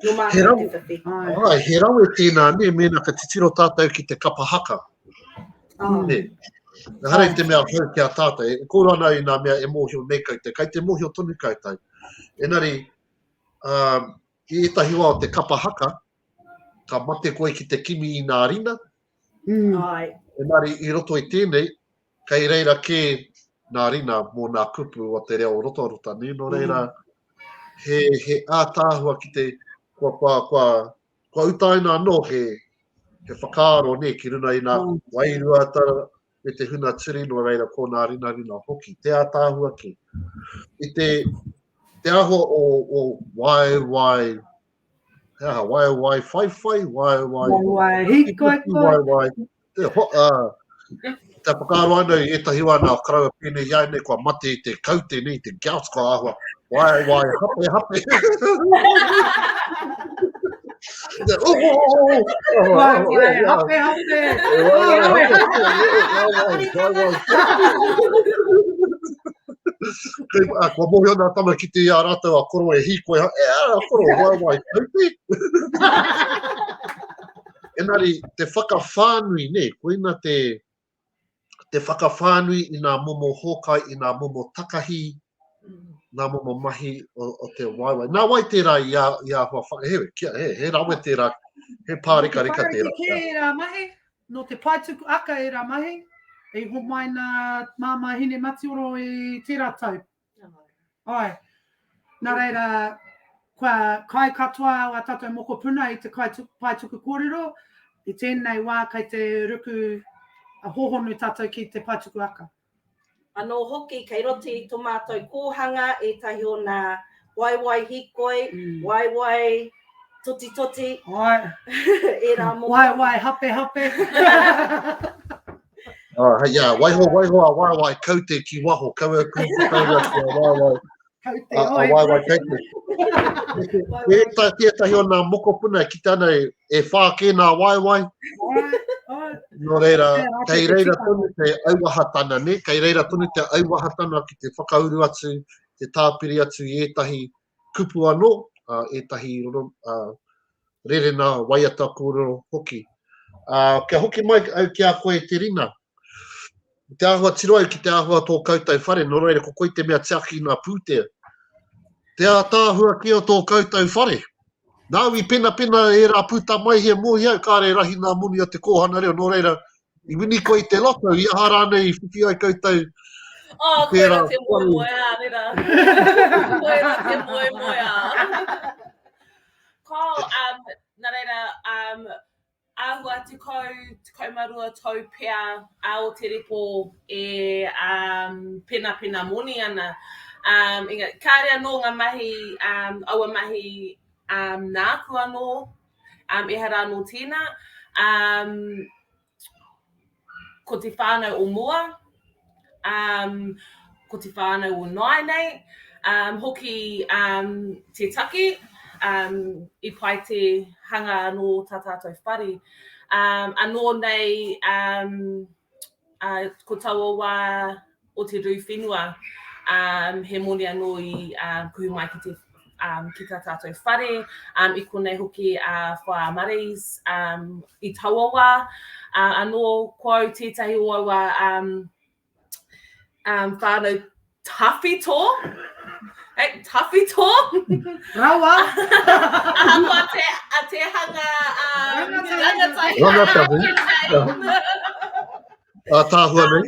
Nō mātou te whiwhi. Ai, he rawe tēnā, nē, mēnā ka titiro tātou ki te kapa haka. Oh. Nē. Ehara i te mea hou ki a tātou, e kōrero ana i ngā mea e mōhio nei koutou, kei te mōhio tonu koutou. Engari, um, i ētahi wā o te kapa haka, ka mate koe ki te kimi i ngā rina.
Mm. Ai.
Engari, i roto i tēnei, kei reira kē nā rina mō nā kupu o te reo rotarota, nē? Nō reira, he, he ātaahua ki te, kua, kua, kua, kua utaina anō he, he whakaaro, nē, ki runa i nā wairua, ta, me te huna turi, nō reira ko nā rinarina hoki. Te ātaahua kē. I te, te āhua o, o waewae, he aha, waewae whaiwhai, waewae...
Waewae hīkoikoi.
Waewae, te, ho, uh, te whakaaro anō i ētahi wā nā karaua pēnei i a nei kua mate i te kaute nei, te gout kua āhua, waewae hape hape. Oh, oh, oh, oh.
Waewae hape hape.
Waewae hape hape. Waewae. Kei, ah, kua mōhio nā tama ki te i a rātou a koro e hīkoi, e a koro, waewae kaute. Engari, te whakawhānui, nē, koina te, te whakawhānui i ngā momo hōkai, i ngā momo takahi, ngā momo mahi o, o te waewae. Nā wai tērā i, a, i āhua whakahewe? Kia, he, he rawe tērā, he pārekareka tērā.
Nō te whāriki kē ērā mahi, nō te paetuku aka ērā mahi, i homai nā Māmā Hinematioro i tērā tau. Āe. Nā reira, kua kai katoa ā tātou mokopuna i te kai pae tuku kōrero, i tēnei wā kei te ruku hōhonu tātou ki te pae tuku aka.
Anō hoki, kei roto i tō mātou kōhanga ētahi o nā waewae hīkoi, waewae totitoti,
Āe.
ērā momo.
Waewae hapehape.
Ah, hei, yeah, waiho, waiho a waewae kaute ki waho, kaua ku whakaura ki a waewae,
Kaute,
a, a
oi.
waewae kaute. Tētahi, tētahi o nā mokopuna ki tana e, e whā kē nā waewae,
Āe, āe.
nō reira,
Tērā
kei
te
reira
tikanga.
tonu te auahatana, ne? Kei reira tonu te auahatana ki te whakauru atu, te tāpiri atu i ētahi kupu anō, ā, ētahi ro, ā, rerena waiata kōrero hoki. Ā, kia hoki mai au ki a koe Te Rina. Te āhua tiro au ki te āhua tō koutou whare, nō reira ko koe te mea tiaki i ngā pūtea. Te ātaahua kē o tō koutou whare. Nāu i penapena ērā pūta mai he mōhio au kāre rahi ngā moni o te kōhanga reo, nō reira, i wini koe i te lotto, i aha rānei i whiwhi ai koutou
Oh,
Tērā
koira te moemoeā, nera. Koira te moemoeā. Ko, um, nā reira, um, āhua tekau, 12 tau pea a o Te Repo e um, penapena moni ana. Um, inga, kāre anō ngā mahi, um, aua mahi um, nāku anō, um, ehara anō tēnā. Um, ko te whānau o mua, um, ko te whānau o nāianei, um, hoki um, te take, um, i pai te hanga anō tā tātou whare. Um, anō nei, um, uh, ko taua wā o te rū whenua, um, he moni anō i um, kuhu mai ki te um, ki tā tātou whare, um, i konei hoki a uh, Whaea Maries um, i taua wā. Uh, anō, ko au tētahi o aua um, um, whānau tawhito, hey, tawhito!
Rawa!
Ahakoa te, a te hanga um,
rangatahi.
Rangatahi. Ātaahua nei.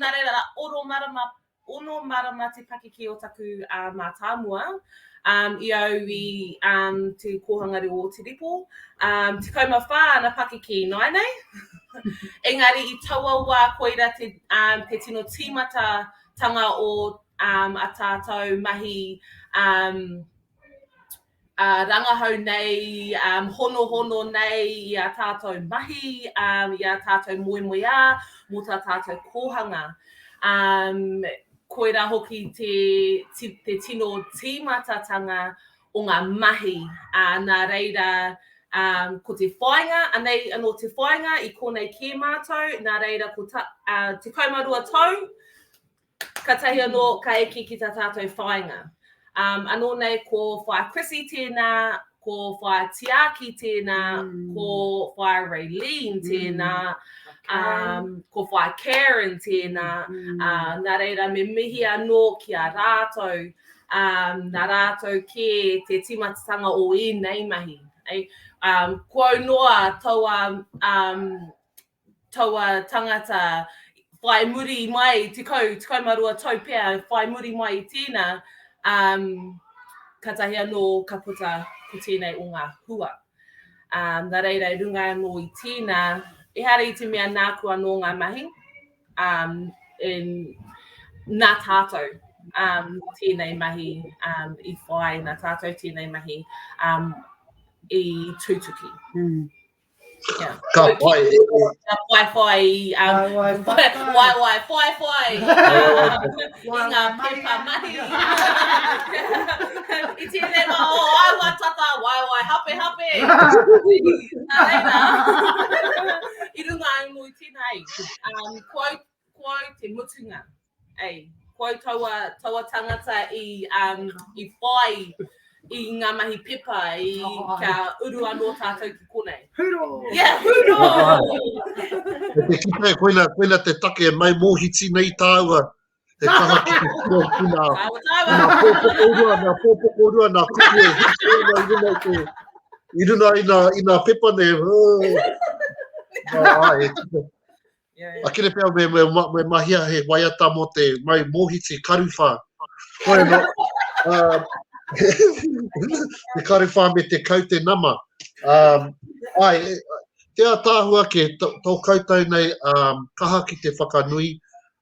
Nā reira, oro marama, ono marama te pakeke o taku uh, mātāmua um, i au i um, te kōhanga reo o Te Ripo. Um, 14 ana pakeke ināianei. Engari i taua wā koira te, um, te tino tīmatatanga o um, a tātou mahi um, uh, rangahau nei, um, honohono nei i a tātou mahi, um, i a tātou moemoeā, mō tā tātou kōhanga. Um, koirā hoki te, te, te tino tīmatatanga o ngā mahi. Uh, nā reira, um, ko te whāinga, anei anō te whāinga, i konei kē mātou, nā reira ko ta, uh, 12 tau, Katahi anō ka eke ki tā tātou whāinga. Um, anō nei ko Whaea Chrissy tēnā, ko Whaea Tiaki tēnā, mm. ko Whaea Raylene tēnā, mm. um, ko Whaea Karen tēnā. Mm. Uh, nā reira me mihi anō ki a rātou, um, nā rātou kē te tīmatatanga o ēnei mahi. Ei? Um, ko au noa taua um, taua tangata whai muri mai, tekau, 12 tau pea, whai muri mai i tēnā, um, katahi anō ka puta ko tēnei o ngā hua. Um, nā reira, i runga anō i tēnā, Ehara i te mea nāku anō ngā mahi, um, in, nā tātou um, tēnei mahi um, i whai, nā tātou tēnei mahi um, i tutuki. Mm. Yeah.
Ka pai.
Ka whai whai. Um, wai wai wai whai whai. I ngā pepa mahi. I tēnei wā o ai wā tata, wai wai hape hape. Nā reira, i runga anō i tēnei, um, ko au, ko au te mutunga. Ei, ko au taua, taua tangata i, um, i whai i ngā mahi pepa, i kia uru anō tātou ki konei.
Huro!
Yeah, huro!
E te kite, koina, koina te take e mai mōhiti nei tāua, te kaha ki te tiro ki nā, nā pōpokorua, nā pōpokorua, nā kupu e hiki ana i runga i te, i runga i nā, i nā pepa nei. Oh. Nā, ai, e tika. Yeah, yeah. Akere pea me, me, me mahia he waiata mō te mai mōhiti karuwhā. Koe no, uh, te karuwhā me te kaute nama. Um, ai, e, te ātaahua ke tō, tō koutou nei um, kaha ki te whakanui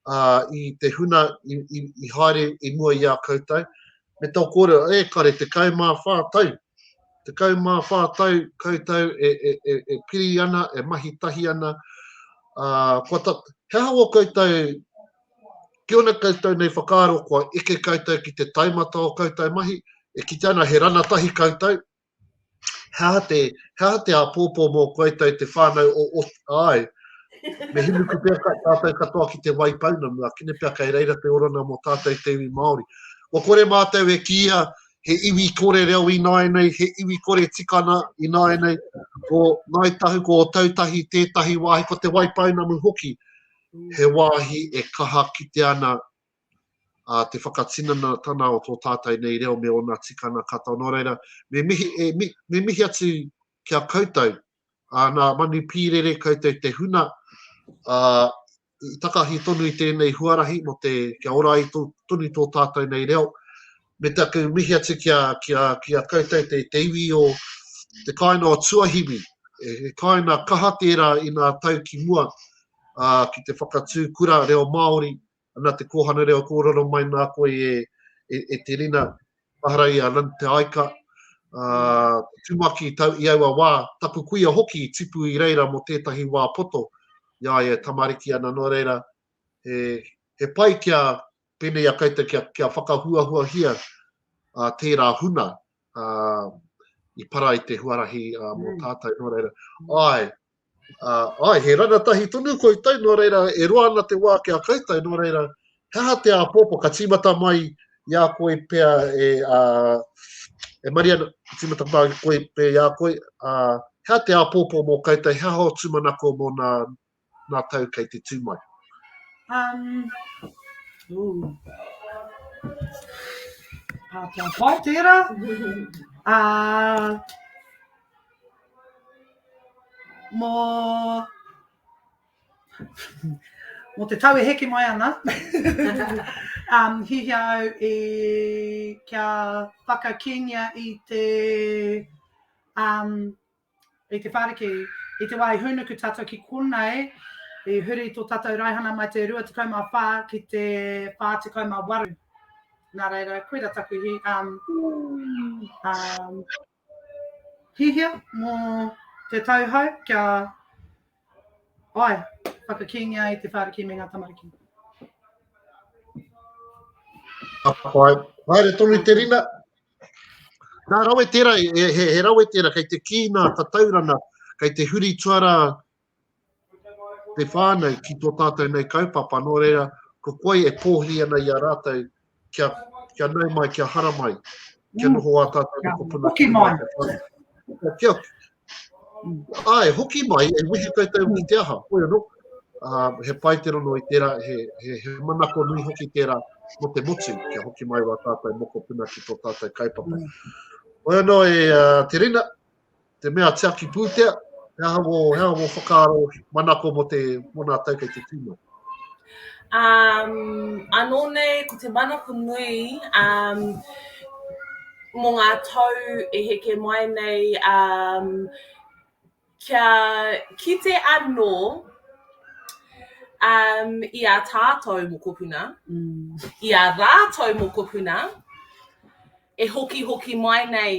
uh, i te huna i, i, i haere i mua i a koutou. Me tō kōrero, e kare, 14 tau. 14 tau koutou e, e, e, e piri ana, e mahi tahi ana. Uh, kua ta, he aha wō koutou, ki ona koutou nei whakaaro, kua eke koutou ki te taumata o koutou mahi, e kite ana he rana tahi koutou, he aha te, he aha te āpōpō mō koutou te whānau o, o, āe, me hinuku pea ka, tātou katoa ki te Waipounamu, akene pea kei reira te orana mō tātou te iwi Māori. Kua kore mātou e kīia he iwi kore reo ināianei, he iwi kore tikana ināianei, ko Ngāi Tahu, ko Ōtautahi tētahi wāhi, ko Te Waipounamu hoki, he wāhi e kaha kite ana ā, te whakatinanatana o tō tātou nei reo me ōna tikana katoa. Nō reira, me mihi, e, mi, me mihi atu ki a koutou, ā, nā Manu Pīrere koutou te huna, ā, i takahi tonu i tēnei huarahi mō te, kia ora ai tō, tonu tō tātou nei reo. Me taku mihi atu ki a, ki a, ki a koutou te, te iwi o te kāinga o Tuahiwi, e, he kāinga kaha tērā i ngā tau ki mua, ā, ki te whakatū kura reo Māori, ana te kōhanga reo kōrero mai nā koe e, e, e Te Rina, mahara i a Lynn Te Aika, ā, tumaki tau i aua wā, taku kuia hoki i tipu i reira mō tētahi wā poto, i a ia e tamariki ana, nō reira, he, he pai kia, pēnei a koutou, kia, kia whakahuahuahia ā, tērā huna, ā, i para i te huarahi ā, mō mm. tātou, nō reira, āe, Ā, āe, he rangatahi tonu koutou, nō reira, e roa ana te wā ki a koutou, nō reira, he aha te āpōpō, ka tīmata mai i a koe pea e, ā, e Mariana, ka tīmata mai koe pea i a koe, ā, he aha te āpōpō mō koutou, he aha ō tūmanako mō nā, nā tau kei te tū mai?
Um, ooh. Pātai pai tērā. Uh, Mō, mō te tau e heke mai ana, um, hihia au i, kia whakakīngia i te, um, i te whāriki, i te wā i hūnuku tātou ki konei, i huri tō tātou raihana mai te 24 ki te 48. Nā reira, koira taku hi, um, um, Hihia mō te tau hou kia, āe, whakakīngia ai te whāriki me ngā tamariki.
Ka pai. Haere tonu te rina. Nā rawe tērā, he, he, he rawe tērā, kei te kī nā tataurana, kei te huri tuarā te whānau ki tō tātou nei kaupapa, nō reira, ko koe e pōhiri ana i a rātou kia, kia nau mai, kia haramai, kia mm. noho ā tātou
mokopuna. Hoki mai.
Kia, ai, hoki mai, e wehe koutou ki te aha. Koe anō, uh, he pai te rono i tērā, he, he, he manako nui hoki tērā mō te motu, kia hoki mai wā tātou mokopuna ki tō tātou kaupapa. Mm. Koe anō e uh, Te Rina, te mea tiaki pūtea, he aha wō, he aha wō whakaaro manako mō te, mō nā tau kei te tū mai?
Um, anō nei, ko te manako nui, um, mō ngā tau e heke mai nei, um, kia kite anō um, i a tātou mokopuna, mm. i a rātou mokopuna, e hokihoki mai nei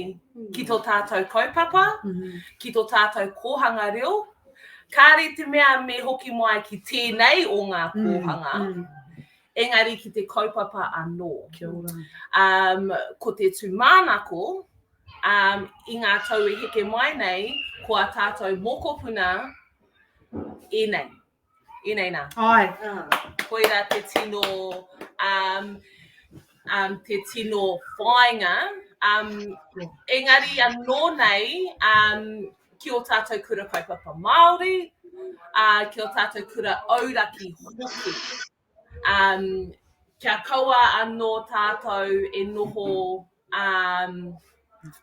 ki tō tātou kaupapa, mm -hmm. ki tō tātou kōhanga reo. Kāre te mea me hoki mai ki tēnei o ngā mm, kōhanga, mm. Mm. engari ki te kaupapa anō.
Kia ora.
Um, ko te tūmanako, um, i ngā tau e heke mai nei, ko a tātou mokopuna ēnei. Ēnei nā.
Ai.
Koira te tino, um, um, te tino whāinga. Um, engari anō nei, um, ki o tātou kura kaupapa Māori, uh, ki o tātou kura auraki hoki. Um, kia kaua anō tātou e noho, um,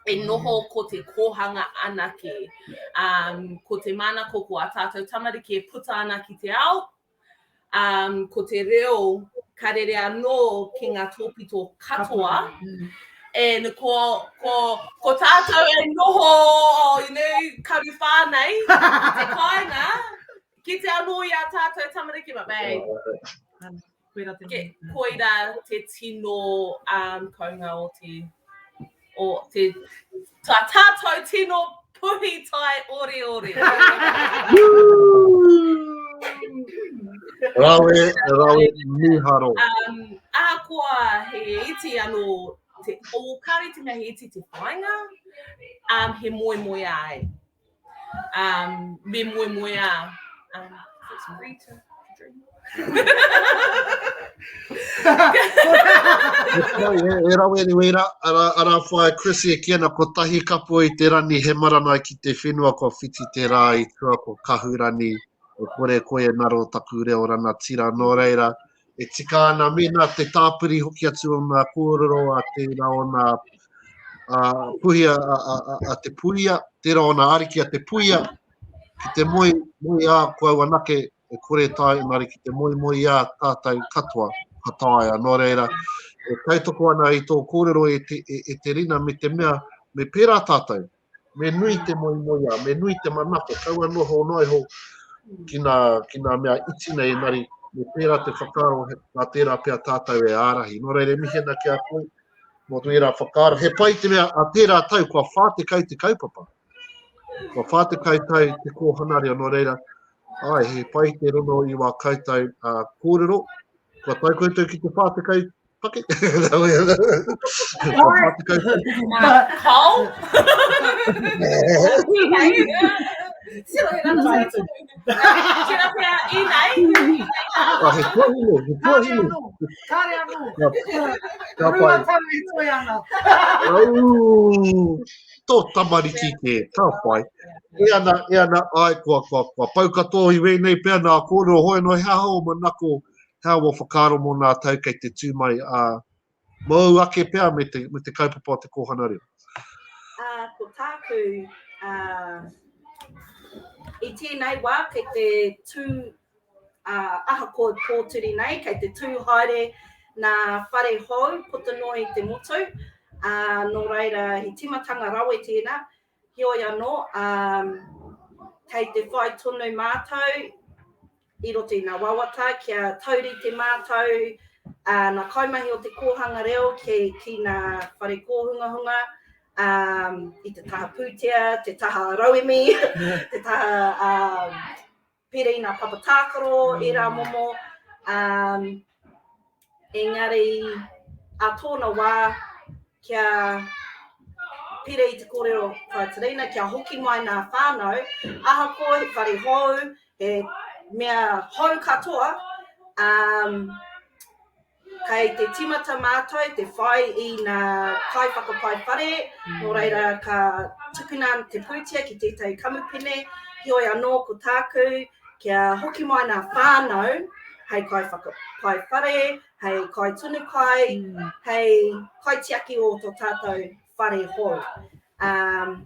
e noho ko te kōhanga anake. Um, ko te manako ko a tātou tamariki e puta ana ki te ao, um, ko te reo ka rere anō ki ngā tōpito katoa. Mm. And ko, ko, ko tātou e noho, you know, karu whānei, ki te kāinga, Kite anō i a tātou tamariki, but babe.
Koira te,
Ke, koira te tino um, kounga o te, o te, tā tātou tino puhi tai ore ore.
Rawe, rawe, miharo.
Um, ahakoa he iti anō, te, o kāre te mea he iti te whāinga, um, he moemoeā e. Um, me moemoeā. Um, it's free to drink.
E rawe ni wera, ara, ara whae Chris e ki ana ko tahi kapo i te rani he maranai ki te whenua kua whiti te rā i tua ko Kahurani e kore koe e ngaro taku reo ranatira nō reira e tika ana mēnā te tāpiri hoki atu o ngā kōrero a tērā o ngā a, puhi a, a, a, a te puia, tērā o ngā ariki a te puia, ki te moe, moe ā ko au anake e kore tae, engari ki te moe moe ā tātou katoa, ka taea. Nō reira, e tautoko ana i tō kōrero e te, e, e te Rina me te mea, me pērā tātou, Me nui te moemoeā, me nui te manako, kaua noho noa iho ki nā, ki nā mea iti nei, engari me pērā te whakaaro, nā tērā pea tātou e ārahi. Nō reira, e mihi ana ki a koe mō tērā whakaaro. He pai te mea, a tērā tau, kua 40 te kaupapa. Kua 40 tau te kōhanga reo, nō reira, ai, he pai te rono i wā koutou uh, kōrero. Kua tau koutou ki te 40 Pake.
Kao? Tira pea i nei.
Ah, he tuahine, he tuahine.
Kāre anō.
Ka pai.
Rua tau e toe ana.
Au, tō tamariki kē, ka pai. E ana, e ana, ai, kua, kua, kua pau katoa i wēnei pea nā kōrero hoi anō, he aha o manako He aha wā whakaaro mō nā tau kei te tū mai, ā, mōu ake pea me te, me te kaupapa o te kōhanga reo?
Ā, ko tāku, ā, i tēnei wā kei te tū, ā, ahakoa pōturi nei, kei te tū haere nā whare hou puta noa i te motu, ā, nō reira he tīmatanga rawe tēnā, heoi anō, ā, kei te whai tonu mātou i roto i ngā wawata kia taurite mātou ā, ngā kaimahi o te kōhanga reo ki, ki ngā whare kōhungahunga, ā, i te taha pūtea, te taha rauemi, te taha ā, pērā i ngā papa tākaro, ērā momo. Ā, engari, ā tōna wā, kia pērā i te kōrero Whaeterina, kia hoki mai ngā whānau, ahakoa he whare hou, he mea hou katoa, um, kei te timata mātou te whai i ngā kaiwhakapai whare, nō reira ka tukuna te pūtea ki tētahi kamupene, heoi anō ko tāku, kia hoki mai ngā whānau hei kaiwhakapai whare, hei kaitunu kai, mm. hei kaitiaki o tō tātou whare hou. Um,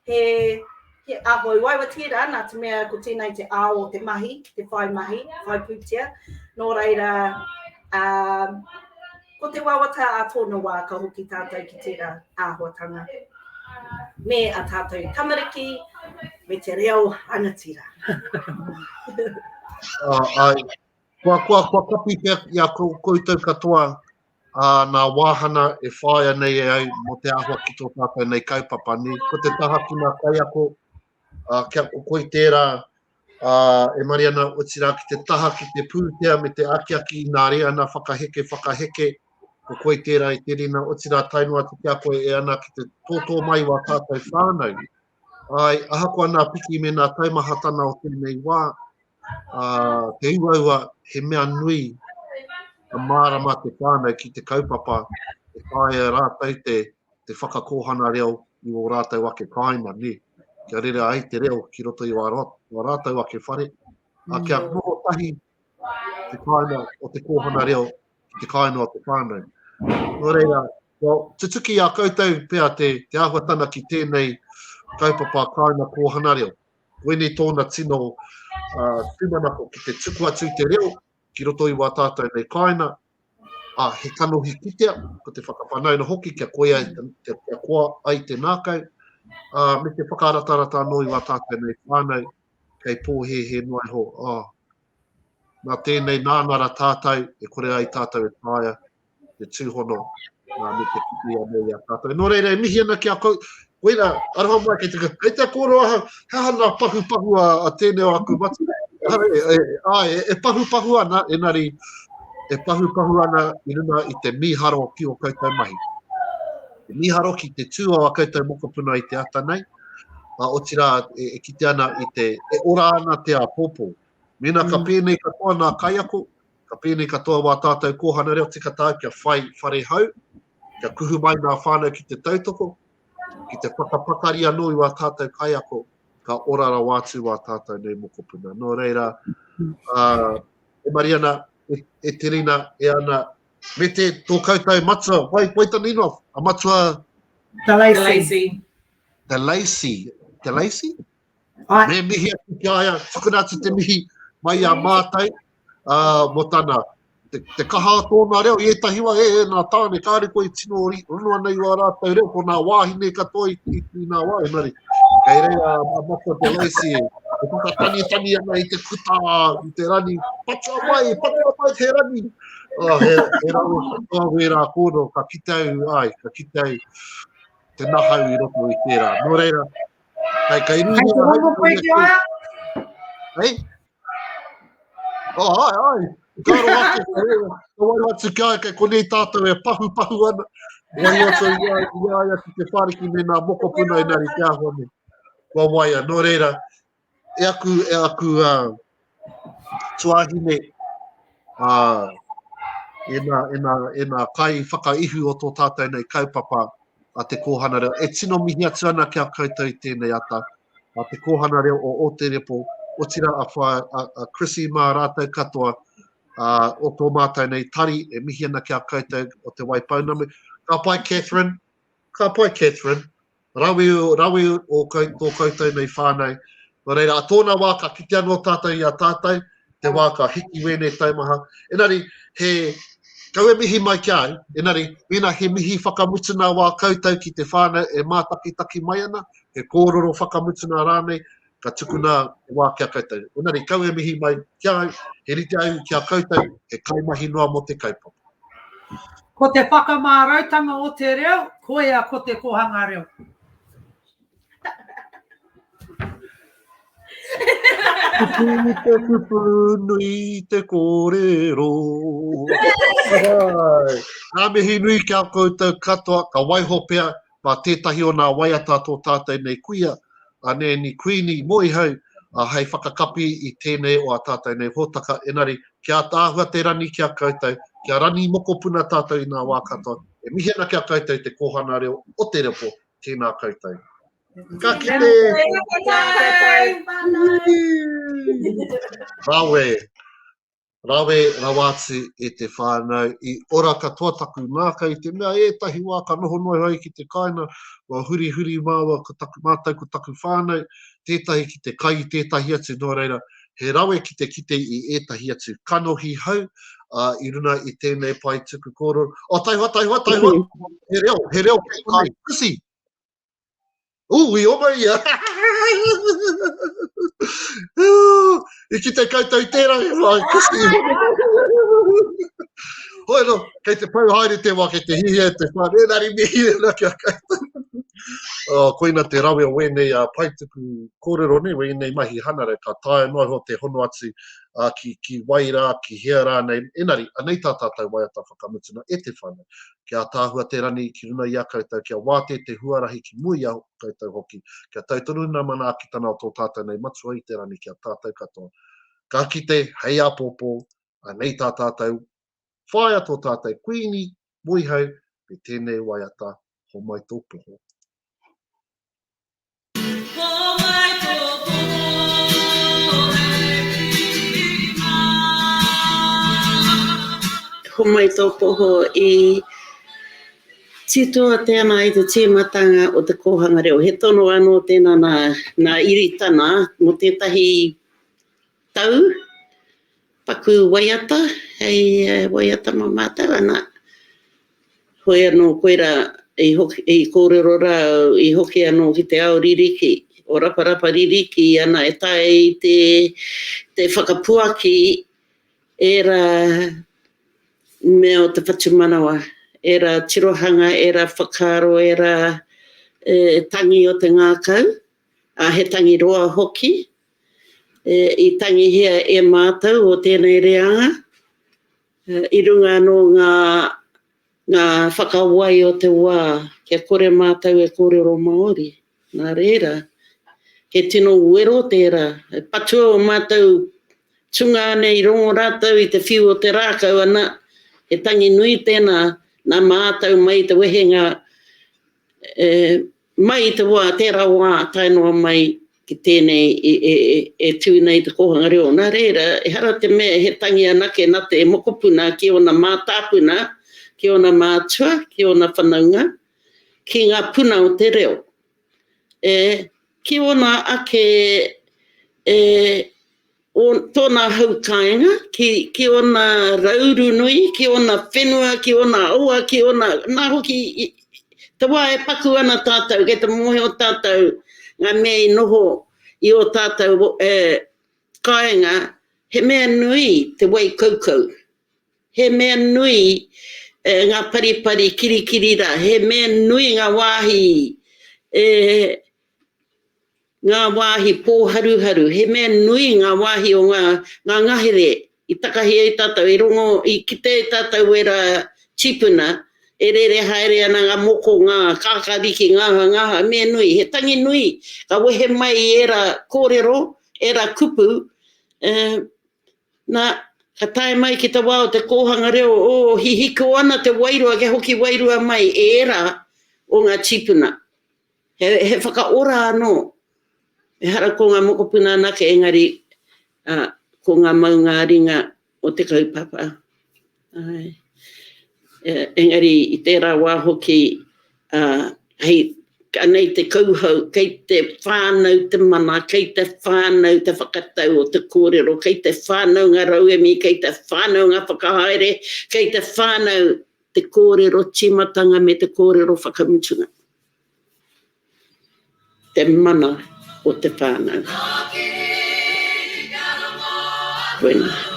he, he āhua uaua tērā, nā te mea ko tēnei te ao o te mahi, te whai mahi, whai pūtea. Nō reira, um, ko te wawata a tōna wā ka hoki tātou ki tērā āhuatanga. Me a tātou tamariki, me te reo rangatira.
Uh, ai, kua, kua, kua kapi pea i a koutou katoa uh, nā wāhana e whāia nei e au mō te āhua ki tō tātou nei kaupapa. Ni, ko te taha ki ngā kaiako, uh, kia ko koe tērā uh, e Mariana, otirā ki te taha ki te pūtea me te akiaki i nā reana whakaheke whakaheke, ko koe tērā e te rina, otirā tae noa atu ki a koe e ana ki te tōtō mai wā tātou whānau. Ai, ahakoa nā piki me nā taumahatana o tēnei wā, uh, te uaua he mea nui ka mārama te whānau ki te kaupapa e taea rātou te, te whakakōhana reo i ō rātou ake kāinga, nē? Kia rere ai te reo ki roto i wā, wā rātou ake whare, a kia mm. noho tahi te kāinga o te kōhana reo ki te kāinga o te whānau. Nō reira, well, tutuki a koutou pea te, te āhuatana ki tēnei kaupapa kāinga kōhana reo. Koinei tōna tino uh, tūmanako ki te tuku atu i te reo ki roto i wā tātou nei kāinga, ā, he kanohi kitea, ko te whakawhanaunga hoki kia koia ai, kia, kia koa ai te ngākau, ā, me te whakaratarata anō i wā tātou nei whānau kei pōhēhē noa iho, ā, nā tēnei nāna ra tātou e kore ai tātou e taea te tūhono uh, me te kite anō i a tātou. Nō reira, e mihi ana ki a kou, koira, aroha mai, kei te, kei te kōrero ahau, he aha nā pahupahu a, a tēnei o aku matua. E, e, e, e pahupahu ana, enari, e pahupahu ana i runga i te mīharo ki o koutou mahi. Te mīharo ki te tū o a koutou mokopuna i te ata nei, a, otirā e, e kite ana i te, e ora ana te āpōpō. Mēnā ka mm. pēnei katoa nā kaiako, Ka pēnei katoa wā tātou kōhanga reo tika tāu kia whai whare hou, kia kuhu mai ngā whānau ki te tautoko, ki te whakapakari anō i wā tātou kaiako, ka ora rawa atu wā tātou nei mokopuna. Nō reira, uh, e Mariana, e, e Terina, e Ana, me te tō koutou matua, wai, wai tana ingoa, a matua...
Delacey.
Delacey. Delacey? Ai. Me mihi atu ki a ia, tukuna atu te mihi mai i a mātou, ā, mō tana, te, te kaha o tōna reo, i ētahi wā, e, e, nā tāne, kāre koe i tino rono ana i wā rātou reo, ko nā wāhine katoa i, i, i nā wā, engari, kei reira a Matua Te Lacey e, e whakatanitani ana i te kuta, i te rani, patua mai, patua mai te rani! Oh, he, he rawe katoa wērā kōrero, ka kite au, ai, ka kite au te nahau i roto i tērā. Nō reira, Kei, kei
Kei te rongo koe ki a ia?
Hei? Oh, ai, ai. Ka roa ake, ka waru atu ki a ia, kei konei tātou e pahupahu ana. Waru atu i a, i a ia ki te whāriki me nā mokopuna inari te āhua nei. Kua waia. Nō reira, e aku, e aku uh, tuahine, uh, e nā, e nā, e nā kai whakaihu o tō tātou nei kaupapa a Te Kōhana Reo. E tino mihi atu ana ki a koutou i tēnei ata, a Te Kōhana Reo o Ōterepo, otirā a, wha, a, a Chrissy mā rātou katoa, a, o tō mātou nei tari, e mihi ana ki a koutou o Te Waipounamu. Ka pai, Catherine. Ka pai, Catherine. Rawe, rawe o tō koutou nei whānau. Nō reira, a tōna wā ka kite anō tātou i a tātou, te wā ka hiki wēnei taumaha. Engari, he, kau e mihi mai ki a au, engari, mēnā he mihi whakamutuna wā koutou ki te whānau e mātakitaki mai ana, he kōrero whakamutuna rānei, ka tukuna te wā ki a koutou. Engari, kau e mihi mai ki a au, he rite au ki a koutou, he kaimahi noa mō te kaupapa.
Ko te whakamārautanga o te reo, koia ko te kōhanga reo.
Kupu te kupu nui te kōrero. Ngā mihi nui ki a koutou katoa, ka waiho pea mā tētahi o nā waiata tō tātou nei kuia, a Nēni Kuini Moehau, ā, hei whakakapi i tēnei o ā tātou nei hōtaka, engari, kia ataahua te rani ki a koutou, kia rani mokopuna tātou i nā wā katoa, e mihi ana ki a koutou te kōhanga reo o Te Repo, tēnā koutou. Ka kite! Rawe! Rawe rawa atu e te whānau, i ora katoa taku ngākau i te mea ētahi wā ka noho noa iho ai ki te kāinga, kua hurihuri māua ko taku mātou ko taku whānau, tētahi ki te kai i tētahi atu, nō reira, he rawe ki te kite i ētahi atu kanohi hou, ā, i runga i tēnei pae tuku kōrero. Oh, taihoa, taihoa, taihoa, he reo, he reo kei konei. Chrissy! Ū, i oma ia! I kite koutou i tērā, e wā, kasi. Hoi no, kei te pau haere te wā, kei te hihia te whare, engari mihi ana ki a koutou. Oh, koina te rawe o wēnei uh, paetuku kōrero nei, wēnei mahi hanarau, ka taea noa iho te hono atu uh, ki, ki wai rā, ki hea rānei, engari, anei tā tātou waiata whakamutuna e te whānau. Kia ataahua te rani ki runa i a koutou, kia wātea te huarahi ki mua i a koutou hoki, kia tau tonu ngā manaakitana o tō tātou nei Matua i te rani ki a tātou katoa. Ka kite, hei āpōpō, anei tā tātou whaea tō tātou Kuini, Moihau, me tēnei waiata, Homai tō poho.
Homai tō poho i titoa tēnā i te tīmatanga o te kōhanga reo. He tono anō tēnā nā, nā Iritana mō tētahi tau paku waiata hei waiata mā mātou ana. Hoi anō koirā i hoki, i kōrero rā au, i hoki anō ki te ao ririki, o Raparapa ririki ana e taea i te, te whakapuaki ērā mea o te whatumanawa, ērā tirohanga, ērā whakaaro, ērā e, tangi o te ngākau, ā, he tangi roa hoki, e, i tangihia e mātou o tēnei reanga, I runga anō ngā, ngā whakawai o te wā kia kore mātou e kōrero Māori. Nā reira, he tino wero tērā. E patua o mātou tungāne i rongo rātou i te whiu o te rākau ana, he tangi nui tēnā nā mātou mai i te wehenga e, Mai i te wā, tērā wā tae noa mai ki tēnei e, e, e tū nei te kōhanga reo. Nā reira, ehara te mea he tangi anake nā te mokopuna ki ōna mātāpuna, ki ōna mātua, ki ōna whanaunga, ki ngā puna o te reo. E, ki ōna ake e, o tōna hau kāinga, ki, ki ōna rauru nui, ki ōna whenua, ki ōna awa, ki ōna, nā hoki, i, te wā e paku ana tātou, kei te mōhio tātou ngā mea i noho i ō tātou e, kāinga, he mea nui te wai kaukau. He mea nui e, ngā paripari kirikiri rā, he mea nui ngā wāhi e, ngā wāhi pōharuharu, he mea nui ngā wāhi o ngā, ngā ngahere i takahi ai tātou, i rongo, i kite ai tātou ērā tīpuna e rere haere ana ngā moko, ngā kākāriki, ngā aha, ngā aha, mea nui, he tangi nui, ka wehe mai i ērā kōrero, ērā kupu, e, nā, ka tae mai ki te wā o te kōhanga reo, oh, hihiko ana te wairua, kia hoki wairua mai ērā o ngā tīpuna. He, he whakaora anō. Ehara ko ngā mokopuna anake, engari uh, ko ngā maunga-ringa o te kaupapa. Ai. E, engari i tērā wā hoki, uh, hei, anei te kauhau, kei te whānau te mana, kei te whānau te whakatau o te kōrero, kei te whānau ngā rauemi, kei te whānau ngā whakahaere, kei te whānau te kōrero tīmatanga me te kōrero whakamutunga. Te mana o te whānau. Koina.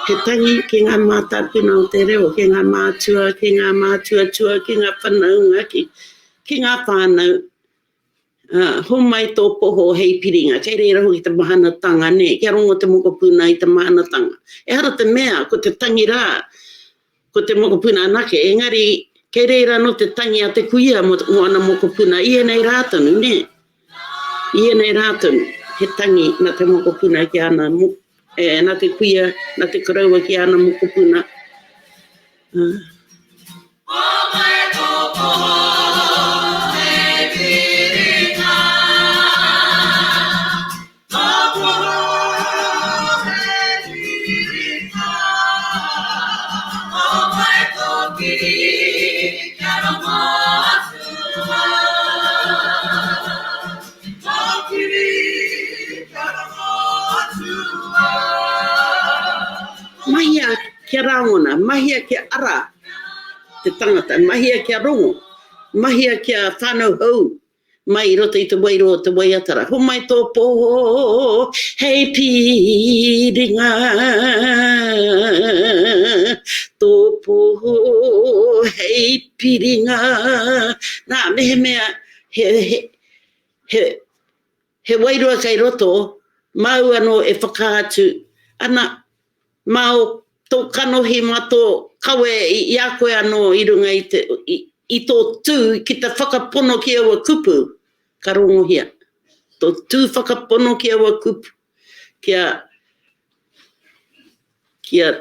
He tangi ki ngā mātāpuna o te reo, ki ngā mātua, ki ngā mātuatua, ki ngā whanaunga, ki, ki ngā whānau. Uh, homai tō poho hei piringa, kei reira hoki te mahanatanga, nē, kia rongo te mokopuna i te mahanatanga. Ehara te mea, ko te tangi rā, ko te mokopuna anake, engari kei reira anō te tangi a te kuia mō, mō ana mokopuna i ēnei rā tonu, nē? I ēnei rā tonu, he tangi nā te mokopuna ki ana, e, nā te kuia, nā te koroua ki ana mokopuna. Uh. Mahia kia rāngona, mahia kia ara te tangata, mahia kia rongo, mahia kia whānau hou mai i roto i te wairua o te waiatara. Homai tō pō hei piringa, tō pō hei piringa. Nā, mehemea he, he, he, he wairua kei roto, māu anō e whakaatu, ana, mā o tō kanohi, mā tō kawe i a koe anō i runga i te, i, i tō tū ki te whakapono ki aua kupu, ka rongohia. Tō tū whakapono ki aua kupu, kia, kia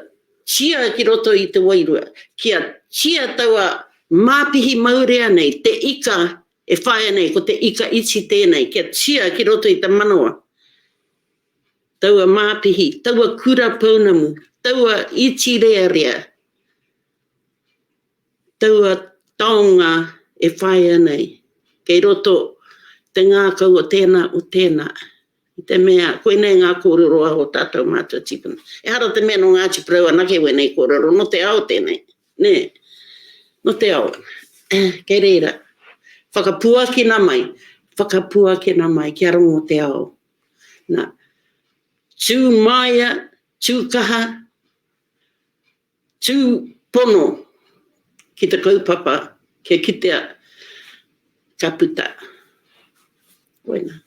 tia ki roto i te wairua, kia tia taua māpihi maurea nei, te ika e whāia nei, ko te ika iti tēnei, kia tia ki roto i te manawa. Taua māpihi, taua kura pounamu, taua iti rearea, taua taonga e whāia nei, kei roto te ngākau o tēnā, o tēnā. I te mea, koinei ngā kōrero a ō tātou mātua tīpuna. Ehara te mea nō Ngāti Porou anake wēnei kōrero, nō te ao tēnei, nē? Nō te ao. Kei reira, whakapuakina mai, whakapuakina mai kia rongo te ao. Nā, tū māia, tū kaha, tū pono ki te kaupapa kia kitea ka puta. Koinā.